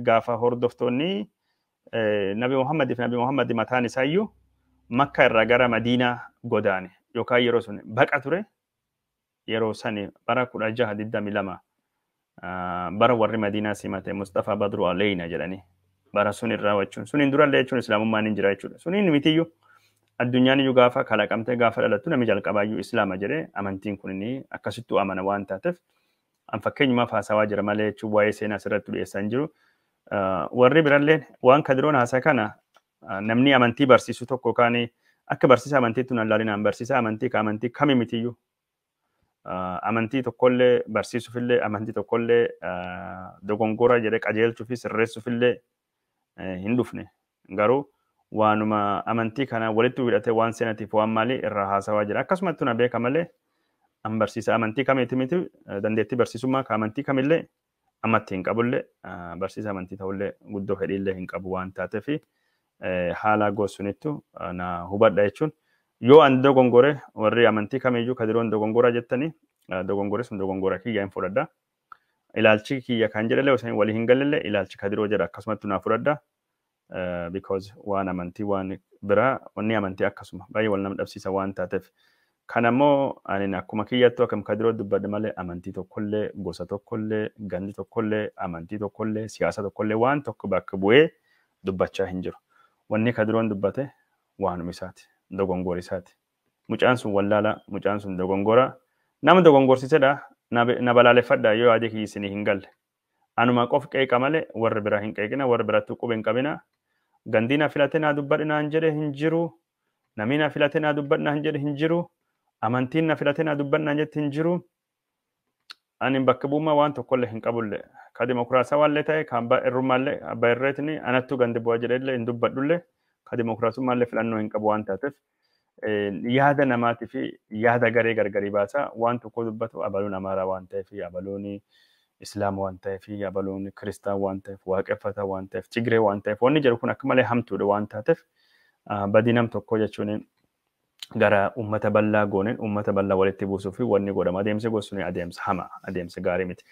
gaafa hordoftoonni Nabi Muhammad fi Nabi Muhammad mataan isaayyuu Makka irraa gara Madiinaa godaane yookaan yeroo sun baqa ture, yeroo sani bara 1622 bara warri Madiinaa simate Mustafa Badru Aleyna jedhanii bara sun irraa wachuun suniin durallee jechuun Islaamummaan hin jira jechuudha. Suniin mitiyyuu addunyaan iyyuu gaafa kalaqamtee gaafa dhalattu namni jalqabaayyuu Islaama jedhee amantiin kun inni akkasittuu amana waan taateef an fakkeenyumaaf haasawaa jira malee jechuun waa'ee seenaa asirratti dhiyeessaa hin jiru. Warri birallee waan kadiroon haasaa kana namni amantii barsiisu tokko yookaan akka barsiisa amantiitti nan laalinaan barsiisa amantii ka amantii kami mitiyyuu amantii tokkollee barsiisuufillee amantii tokkollee dogongora jedhee qajeelchuufi sirreessuufillee hin dhufne, garuu waanuma amantii kana walitti hidhatee waan seenatiif waan maalii irraa haasawaa jira. Akkasumatti na beeka malee an barsiisa amantii kamiiti miti, dandeettii barsiisummaa ka amantii kamillee ammatti hin qabullee, barsiisa amantii ta'ullee guddoo fedhiillee hin qabu waan taateef haala gosunittu na hubadha jechuun. Yoo an dogongore, warri amantii kamiyyuu kadiroon dogongora jettanii, dogongore sun dogongora kiyya hin fudhadha. Ilaalchi kiyya kan jedhallee osoo walii hin galle ilaalchi kadiroo jedha akkasumatti naa fudhadha. Because waan amantii waan biraa wanni amantii akkasuma baay'ee wal nama dhabsiisa waan taateef. Kan ammoo ani akkuma kiyyattu akkam kadiroo dubbadhe malee amantii tokkollee, gosa tokkollee, gandi tokkollee, amantii tokkollee, siyaasa tokkollee waan tokko bakka bu'ee dubbachaa hin jiru. Wanni kadiroon dubbate waanuma isaati. Dogongora isaati. Mucaan sun wallaala, mucaan sun dogongora. Nama dogongorsiisedha, na balaaleffadha yoo yaadii kiyya isinii hin galle. Anuma qof qeeqa malee warri biraa hin qeeqina, warri birattuu quba hin qabina. Gandii na filate naa dubbadhe naan jedhe hin jiru. Namni na filate naa dubbadhe naan jedhe hin jiru. Amantiin na filate naa dubbadhe naan jette hin jiru. Ani bakka bu'ummaa waan tokkollee hin qabullee. Ka dimokiraasawaallee ta'e ka abbaa irrummaallee abbaa irreetini anattuu gandi bu'aa jedhellee hin dubbadhullee, ka dimokiraasummaallee filannoo hin qabu waan taateef yaada namaatii fi yaada garee gargarii baasa waan tokko dubbatu. Abaluun Amaaraa waan ta'eef, abaluun Islaama waan ta'eef, abaluun Kiristaan waan ta'eef, Waaqeffata waan ta'eef, Tigree waan ta'eef wanni jedhu kun akka malee hamtuudha waan taateef badii nam tokko jechuun gara uummata bal'aa gooneen uummata bal'aa walitti buusuu fi wanni godhama adeemsi gosuun adeemsa hamaa, adeemsa gaarii miti.